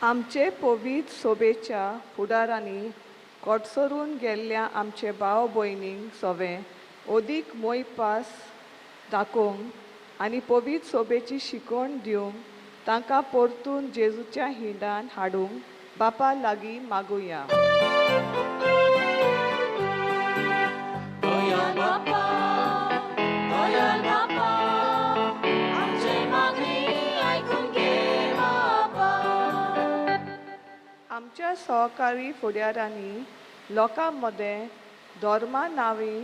आमचे पवित्र सोबेच्या फुडारांनी कोटसरून गेल्ल्या आमचे भाव भयणींक सोवें अदीक मोयपास दाखोवंक आनी पवित्र सोबेची शिकवण दिवंक तांकां परतून जेजूच्या हिंडान हाडूंक बापा लागीं मागुया. आमच्या सहकारी फुडारांनी लोकां मदें धर्मा नांवी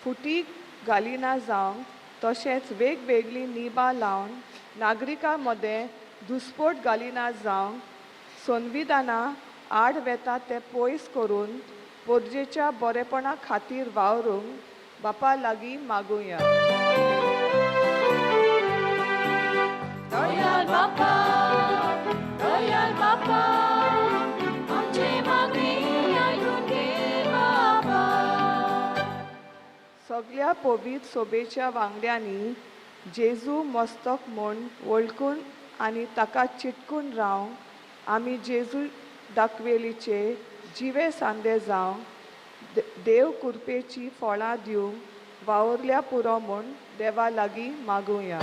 फुटी घालिना जावंक तशेंच वेगवेगळीं निबां लावन नागरिकां मदें दुस्पोट घालिना जावंक संविधाना आड वेता तें पयस करून पोरजेच्या बरेपणा खातीर वावरूंक बापा लागीं मागुया. सगळ्या पवित्र सोबेच्या वांगड्यांनी जेजू मस्तक म्हूण वळखून आनी ताका चिटकून रावंक आमी जेजू दाखवेलीचे जिवे सांदे जावंक देव कुरपेची फळां दिवंक वावुरल्या पुरो म्हूण देवा लागीं मागुया.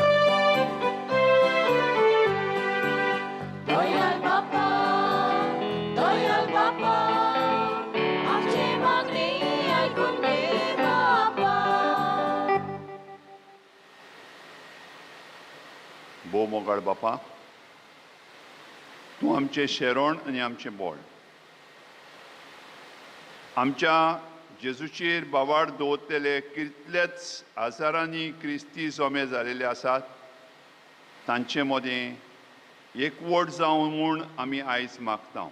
भोव मोगाळ बापा, तूं आमचें शेरोण आनी आमचें बोळ. आमच्या जेजूचेर बावाड दवरतले कितलेच हजारांनी क्रिस्ती जमे जालेले आसात, तांचे मदें एकवट जावं म्हूण आमी आयज मागता.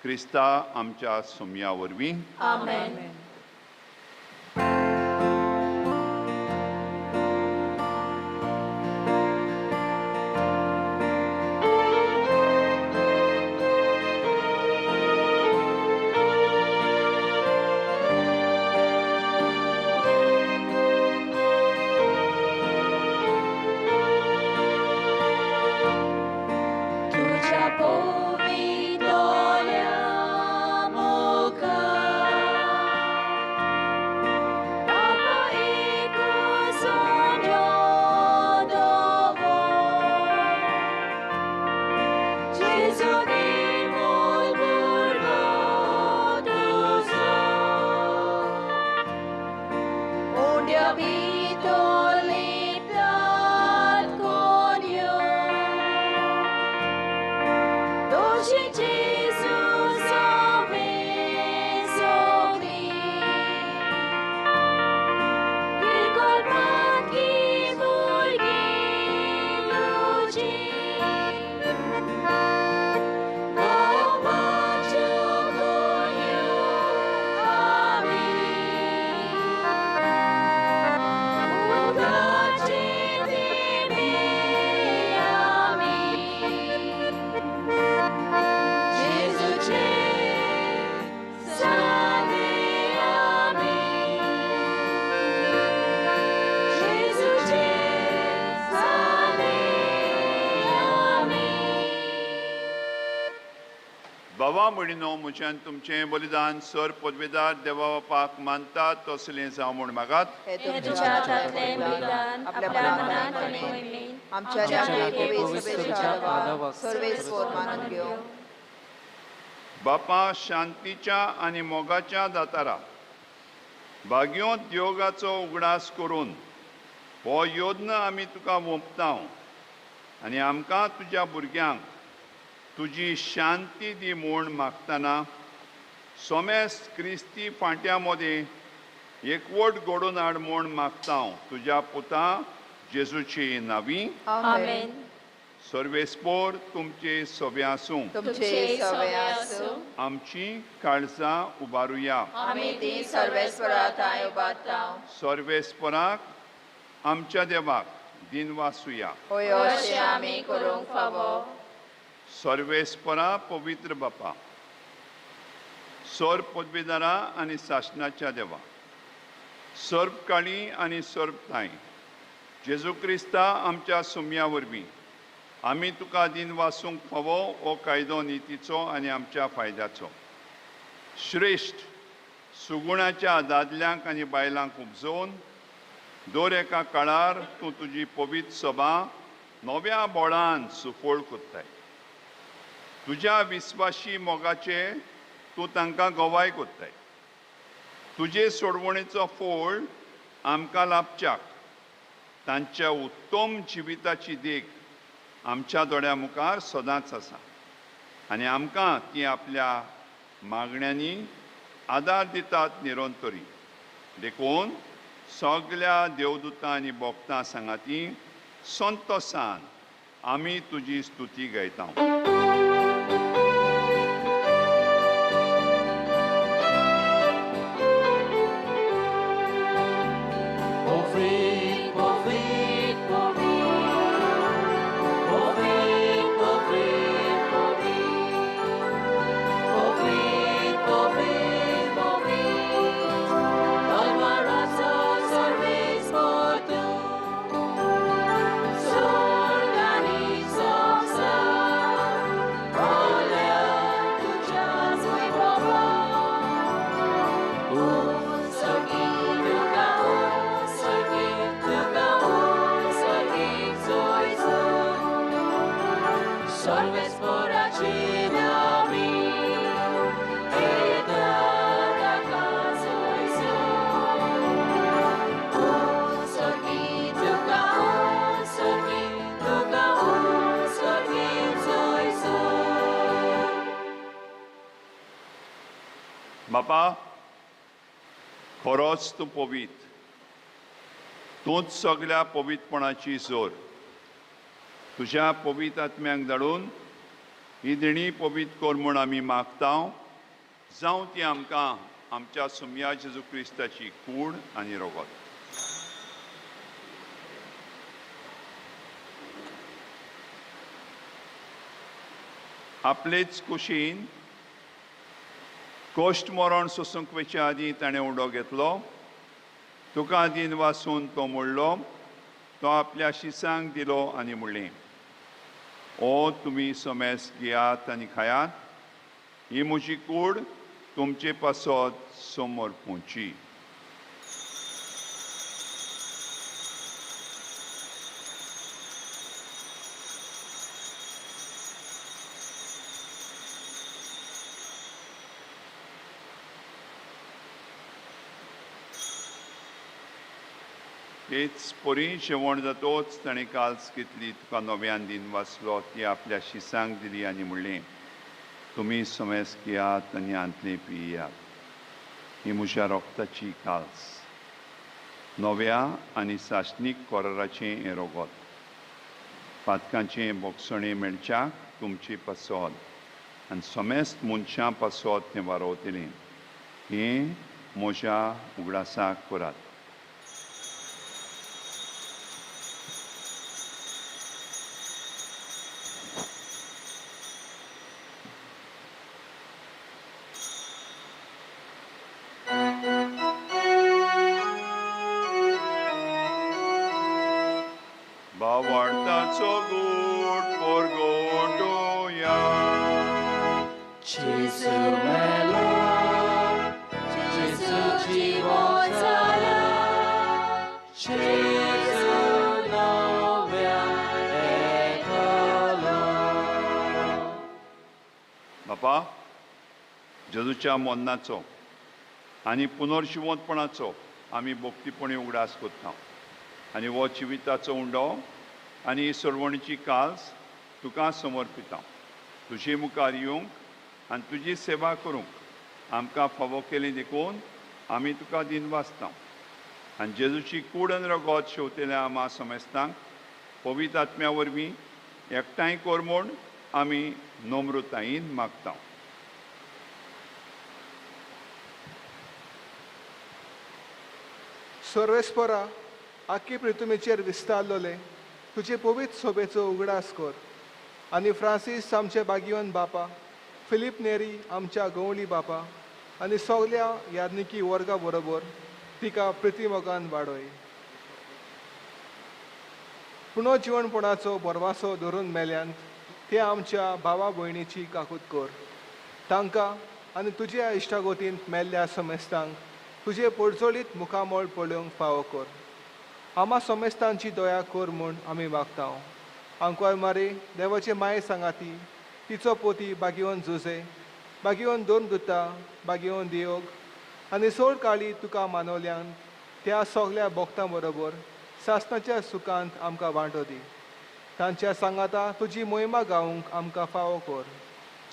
क्रिस्ता आमच्या सोमया वरवीं. आमेन. बाबा म्हणिनो म्हज्यान तुमचें बलिदान सर पदवेदार देवा बापाक मानतात तसलें जावं म्हूण मागात. बापा शांतीच्या आनी मोगाच्या दातारा भाग्योंत योगाचो उगडास करून हो योद्न आमी तुका वोंपता आनी आमकां तुज्या भुरग्यांक तुजी शांती दी म्हूण मागतना सोमेस क्रिस्ती फांट्या मदें एकवट घडोवन हाड म्हूण मागता तुज्या पुता जेजूची नावी. आमेन. सर्वेस्पोर तुमचे सोबे आसूं. आमची काळजां उबारुया. सर्वेस्पोराक आमच्या देवाक दिनवासुया. सर्वेस्परा पवित्र बापा, सर्व पदवेदारा आनी सासणाच्या देवा, सर्व काळी आनी सर्व ताई जेजू क्रिस्ता आमच्या सुम्या वरवीं आमी तुका दिनवासूंक फावो हो कायदो नितीचो आनी आमच्या फायद्याचो. श्रेश्ठ सुगुणाच्या दादल्यांक आनी बायलांक उपजोवन दर एका काळार तूं तुजी पवित्र सभा नव्या बोळान सुफळ कोत्ताय. तुज्या विस्वाशी मोगाचे तूं तांकां गवाय कोत्ताय. तुजे सोडवणेचो फोळ आमकां लाभच्याक तांच्या उत्तम जिविताची देख आमच्या दोळ्या मुखार सदांच आसा आनी आमकां ती आपल्या मागण्यांनी आदार दितात निरंतरी. देखून सगल्या देवदूतां आनी भक्तां सांगाती संतोसान आमी तुजी स्तुती गायता. बापा, खरोच तूं पवीत, तूंच सगल्या पवितपणाची जोर. तुज्या पवीत आत्म्यांक धाडून ही देणी पवीत कर म्हूण आमी मागता. जावं ती आमकां आमच्या सुमया जेजू क्रिस्ताची कूड आनी रगत. आपलेच कुशीन कश्ट मरण सोसूंक वयचे आदीं ताणें उडो घेतलो. तुका दिन वासून तो मोडलो, तो आपल्या शिसांक दिलो आनी म्हणलें, ओ तुमी समेस घेयात आनी खायात, ही म्हजी कूड तुमचे पासत समर्पूची. तेच परी जेवण जातोच ताणें काल्स घेतली, तुका नव्यान दिन वाचलो, ती आपल्या शिसांक दिली आनी म्हणलें, तुमी समेस घेयात आनी आंतले पियात, ही म्हज्या रोगताची काल्स, नव्या आनी सासणीक कोराराचें हें रोगत, पातकांचें बोगसणें मेळच्याक तुमचे पासत आनी समेस्त मनशां पासत तें वारोवतलें. हें म्हज्या उगडासाक करात. बावार्थाचो गूट परगटोया. जेजू मेलो, जेजू जिवो जाला, जेजू नव्यान येतलो. बापा, जेजूच्या मरणाचो आनी पुनर्जिवंतपणाचो आमी भक्तीपणी उगडास करता आनी हो जिविताचो उंडो आनी सोडवणीची काल्स तुका समर्पिता. तुजे मुखार येवंक आनी तुजी सेवा करूंक आमकां फावो केली देखून आमी तुका दिन वाचता. आनी जेजूची कूड आनी रगत शेवतेल्या आमा समेस्तांक पवित्र आत्म्या वरवीं एकठांय कर म्हूण आमी नम्रतायेन मागता. सर्वेस्परा, आखी पृथ्वीचेर विस्तारलोले तुजे पवित्र सोबेचो उगडास कर आनी फ्रांसीस आमचे बागिवन बापा, फिलीप नेरी आमच्या गवळी बापा आनी सगल्या यादनिकी वर्गा बरोबर तिका प्रितीमोगान वाडय. पुनर्जिवणपणाचो बरवासो धरून मेल्यांत ते आमच्या भावा भयणीची काकूत कर. तांकां आनी तुज्या इश्टागोतींत मेल्ल्या समेस्तांक तुजे पोडजोळीत मुखामळ पळोवंक फावो कर. आमा समेस्तांची दया कर म्हूण आमी मागता. आंकवार मारी देवाचे माये सांगाती तिचो पोती बागेवन जुजे बागेवन दोन दुता बागेवन दियोग आनी सोड काळी तुका मानवल्यान त्या सगल्या भोक्तां बरोबर सासणाच्या सुखांत आमकां वांटो दी. तांच्या सांगाता तुजी मोहिमा गावंक आमकां फावो कर.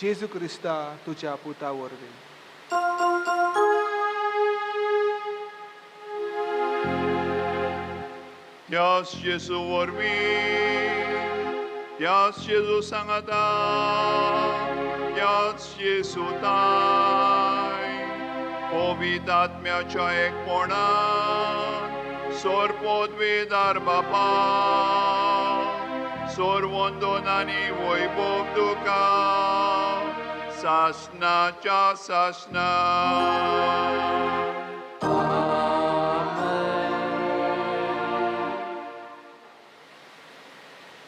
जेजू क्रिस्ता तुज्या पुता वरवीं. त्याच जेजू वरवीं, त्याच जेजू सांगाता, त्याच जेजू ताय पवित्र आत्म्याच्या एकपणान सोर पदवेदार बापा सोर वंदन आनी वैभव तुका सासणाच्या सासणा.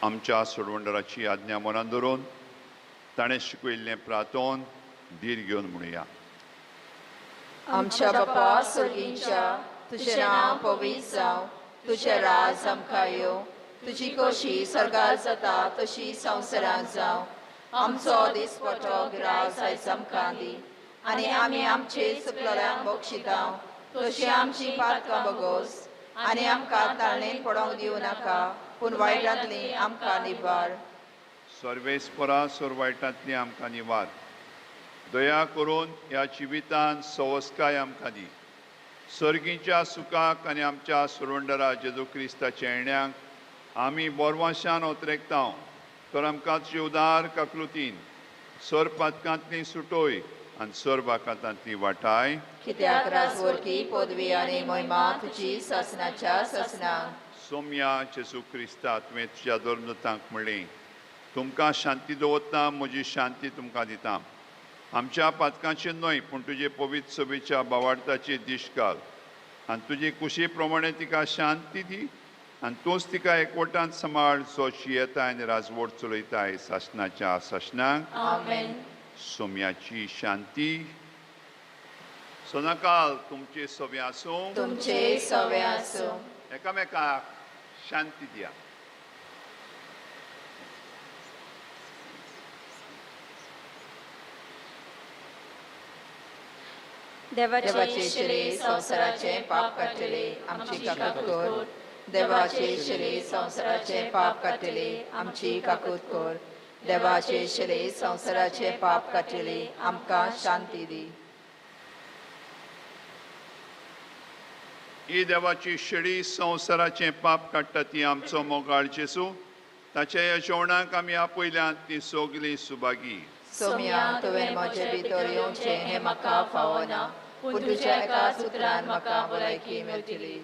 आमच्या सोडवणदाराची आज्ञा मनान धरून ताणें शिकयल्लें प्रार्थन धीर घेवन म्हणुया. आमच्या बापा स्वर्गींच्या, तुजें नांव पवित्र जावं, तुजें राज आमकां येवं, तुजी खोशी स्वर्गार जाता तशी संवसारांत जावं. आमचो दिसपटो ग्रास आयज आमकां दी आनी आमी आमचे चुकलेल्यांक बक्षिता तशी आमची पातकां बगोस आनी आमकां ताळणेन पडोवंक दिवं नाका, पूण वायटांतली आमकां निवार. सर्वेस्परा सोर वायटांतली आमकां निवार. दया करून ह्या जिवितान सवस्काय आमकां दी. सर्गीच्या सुखाक आनी आमच्या सुरवंडरा जेजू क्रिस्ताच्या येण्याक आमी बोरवाशान ओतरेकता तर आमकां तुजे उदार काकृतीन सर पातकांतली सुटोय आनी सर बाकातांतली वाटाय. कित्याक राजवरकी पदवी आनी महिमा तुजी सासणाच्या सासणाक. सोम्या जेजू क्रिस्ता, तुवें तुज्या धर्मदूतांक म्हणलें, तुमकां शांती दवरता, म्हजी शांती तुमकां दिता. आमच्या पातकांचे न्हय पूण तुजे पवित्र सभेच्या बावार्थाची दीश घाल आनी तुजी कुशी प्रमाणे तिका शांती दी आनी तूंच तिका एकवटान सांबाळ जो शियेताय आनी राजवट चलयताय सासणाच्या सासणाक. आमेन. सोम्याची शांती सदांकाल तुमचे सवे आसूं. तुमचे सवे आसूं. एकामेकाक शांती दिया. देवाचे शिरे संवसाराचे पाप काडटले आमची काकूत कर. देवाचे शिरे संवसाराचे पाप काडटले आमची काकूत कर. देवाचे शिरे संवसाराचे पाप काडटले आमकां शांती दी. ही देवाची शेळी संवसाराचें पाप काडटा ती आमचो मोगाळ जेजू, ताच्या ह्या जेवणाक आमी आपयल्यात ती सगळी सुभागी. सोम्या, तुवें म्हजे भितर येवचें हें म्हाका फावना, पूण तुज्या एका सुत्रान म्हाका भलायकी मेळटली.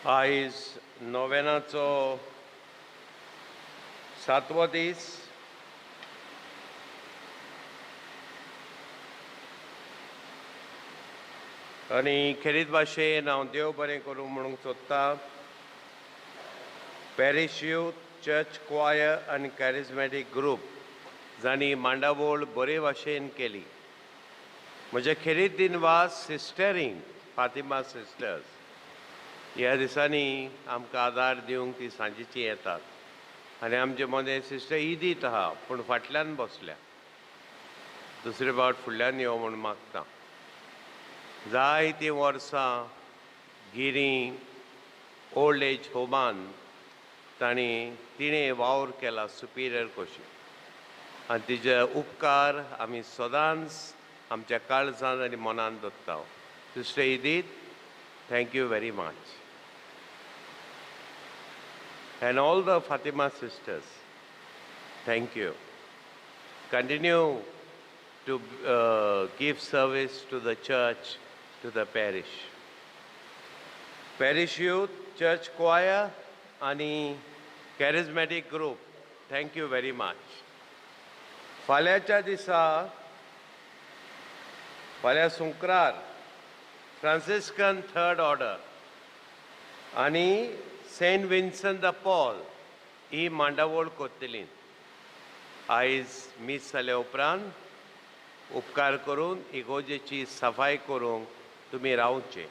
आयज नोवेनाचो सातवो दीस. आनी खेरीत भाशेन हांव देव बरें करूं म्हणूंक सोदतां पॅरीश यूथ, चर्च क्वायर आनी कॅरिजमॅटीक ग्रूप जांणी मांडावळ बरे भाशेन केली. म्हजे खेरीत दिनवास सिस्टरींक, फातिमा सिस्टर्स, ह्या दिसांनी आमकां आदार दिवंक ती सांजेची येतात. आनी आमचे मदें सिस्टर इदीत आहा पूण फाटल्यान बसल्या, दुसरे फावट फुडल्यान यो म्हूण मागता. जायतीं वर्सां गिरी ओल्ड एज होमान तांणी तिणें वावर केला सुपिरियर कशी, आनी तिजे उपकार आमी सदांच आमच्या काळजान आनी मनान दवरता. Sister Edith, thank you very much. And all the Fatima sisters, thank you. Continue to give service to the church, to the parish. Parish youth, church choir, आनी charismatic group, thank you very much. फाल्यांच्या दिसा, फाल्यां सुंक्रार, Franciscan third order आनी Saint Vinson the Paul ही मांडावळ करतली. आयज मीस जाल्या उपरांत उपकार करून इगोजेची सफाय करूंक तुमी रावचे.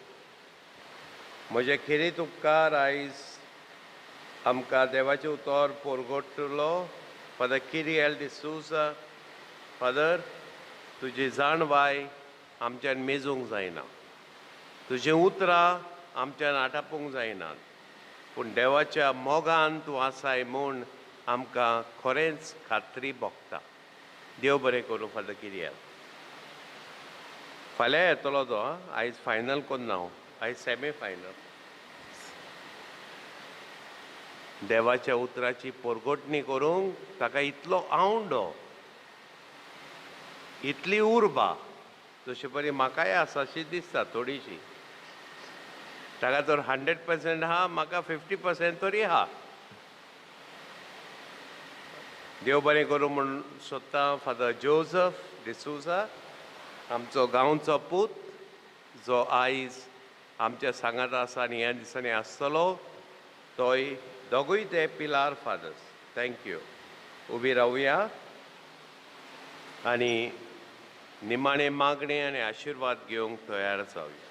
म्हजे खेरीत उपकार आयज आमकां देवाचें उतर पोरगोटलो फादर किरियल डिसूजा. फादर, तुजी जाणवाय आमच्यान मेजूंक जायना, तुजीं उतरां आमच्यान आटापूंक जायनात, पूण देवाच्या मोगान तूं आसाय म्हूण आमकां खरेंच खात्री भोगता. देव बरें करूं फादर किरियल. फाल्यां येतलो तो, आयज फायनल कोन्ना हांव, आयज सेमी फायनल. देवाच्या उतराची पोरगोटणी करूंक ताका इतलो आवंडो, इतली उर्बा जशे परी म्हाकाय आसा अशी दिसता थोडीशी. ताका तर 100% आहा, म्हाका 50% तरी आहा. देव बरें करूं म्हूण सोदता फादर जोजफ डिसूजा, आमचो गांवचो पूत, जो आयज आमच्या सांगात आसा आनी ह्या दिसांनी आसतलो, तोय दोगूय ते पिलार फादर्स. Thank you. उबी रावया आनी निमाणे मागणे आनी आशिर्वाद घेवंक तयार जावया.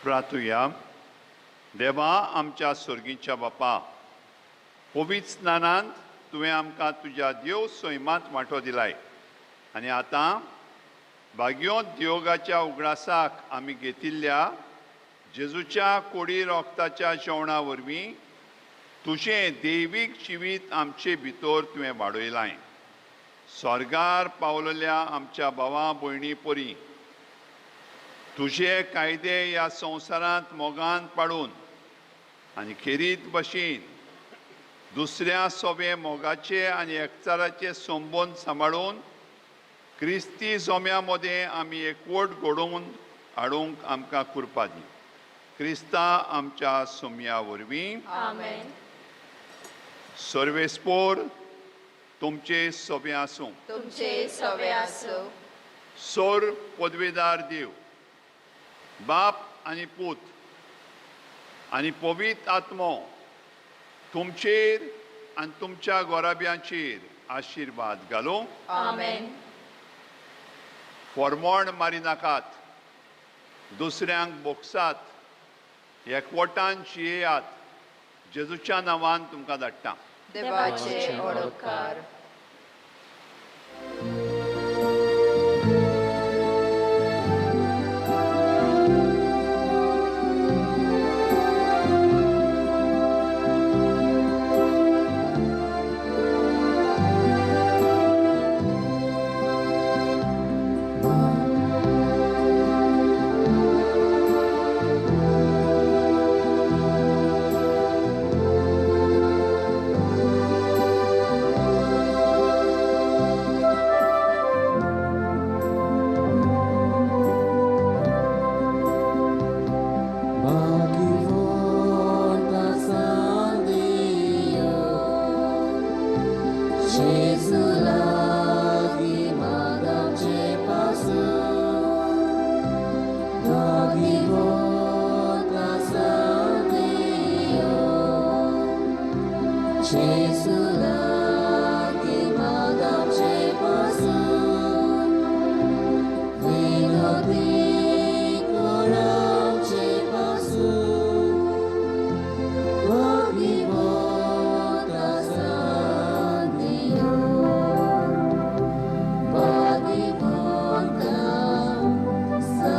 प्रार्थुया. देवा आमच्या स्वर्गीच्या बापा, पवित्र स्नानांत तुवें आमकां तुज्या देव सैमांत वांटो दिलाय आनी आतां भाग्योंत देवगाच्या उगडासाक आमी घेतिल्ल्या जेजूच्या कोडी रोगताच्या जेवणा वरवीं तुजें दैवीक जिवीत आमचे भितर तुवें वाडयलां. स्वर्गार पावलेल्या आमच्या भावा भयणी परी तुजे कायदे ह्या संवसारांत मोगान पाडून आनी खेरीत भशेन दुसऱ्या सोबे मोगाचे आनी एकचाराचे संबंद सांबाळून क्रिस्ती जोम्या मदें आमी एकवट घडोवन हाडूंक आमकां कृपा दी. क्रिस्ता आमच्या सोम्या वरवीं. आमेन. सर्वेस्पोर तुमचे सोबे आसूं. तुमचे सोबे आसूं. सोर पदवेदार देव बाप आनी पूत आनी पवित्र आत्मो तुमचेर आनी तुमच्या गोराब्यांचेर आशिर्वाद घालूं. आमेन. फॉर्मोण मारिनाकात, दुसऱ्यांक बोगसात, एकवटान जियेयात. जेजूच्या नांवान तुमकां धाडटा. देवाचे ओडकार. जेजू लागीं मागचे पासून भाग्यवंत आसा देव. जेजू लागीं मागचे पासून विनोदी कोणाचे पासून भाग्यवंत आसा देव. भाग्यवंत आसा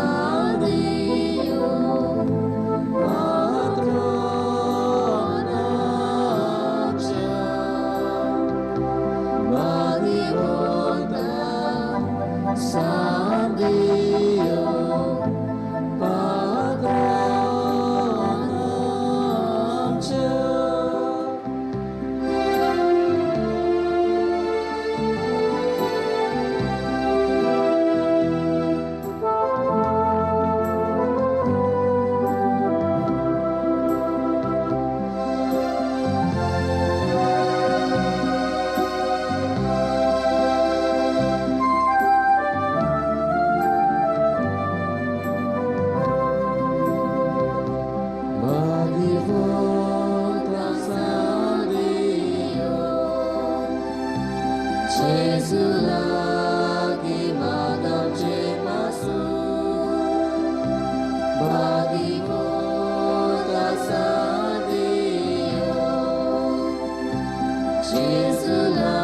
देव पात्रोनाच्या. भाग्यवंत आसा देव पात्रोनाच्या. भाग्यवंत आसा देव जेजू लागीं मागचे पासून भाग्यवंत आसा देव जेजू लागीं.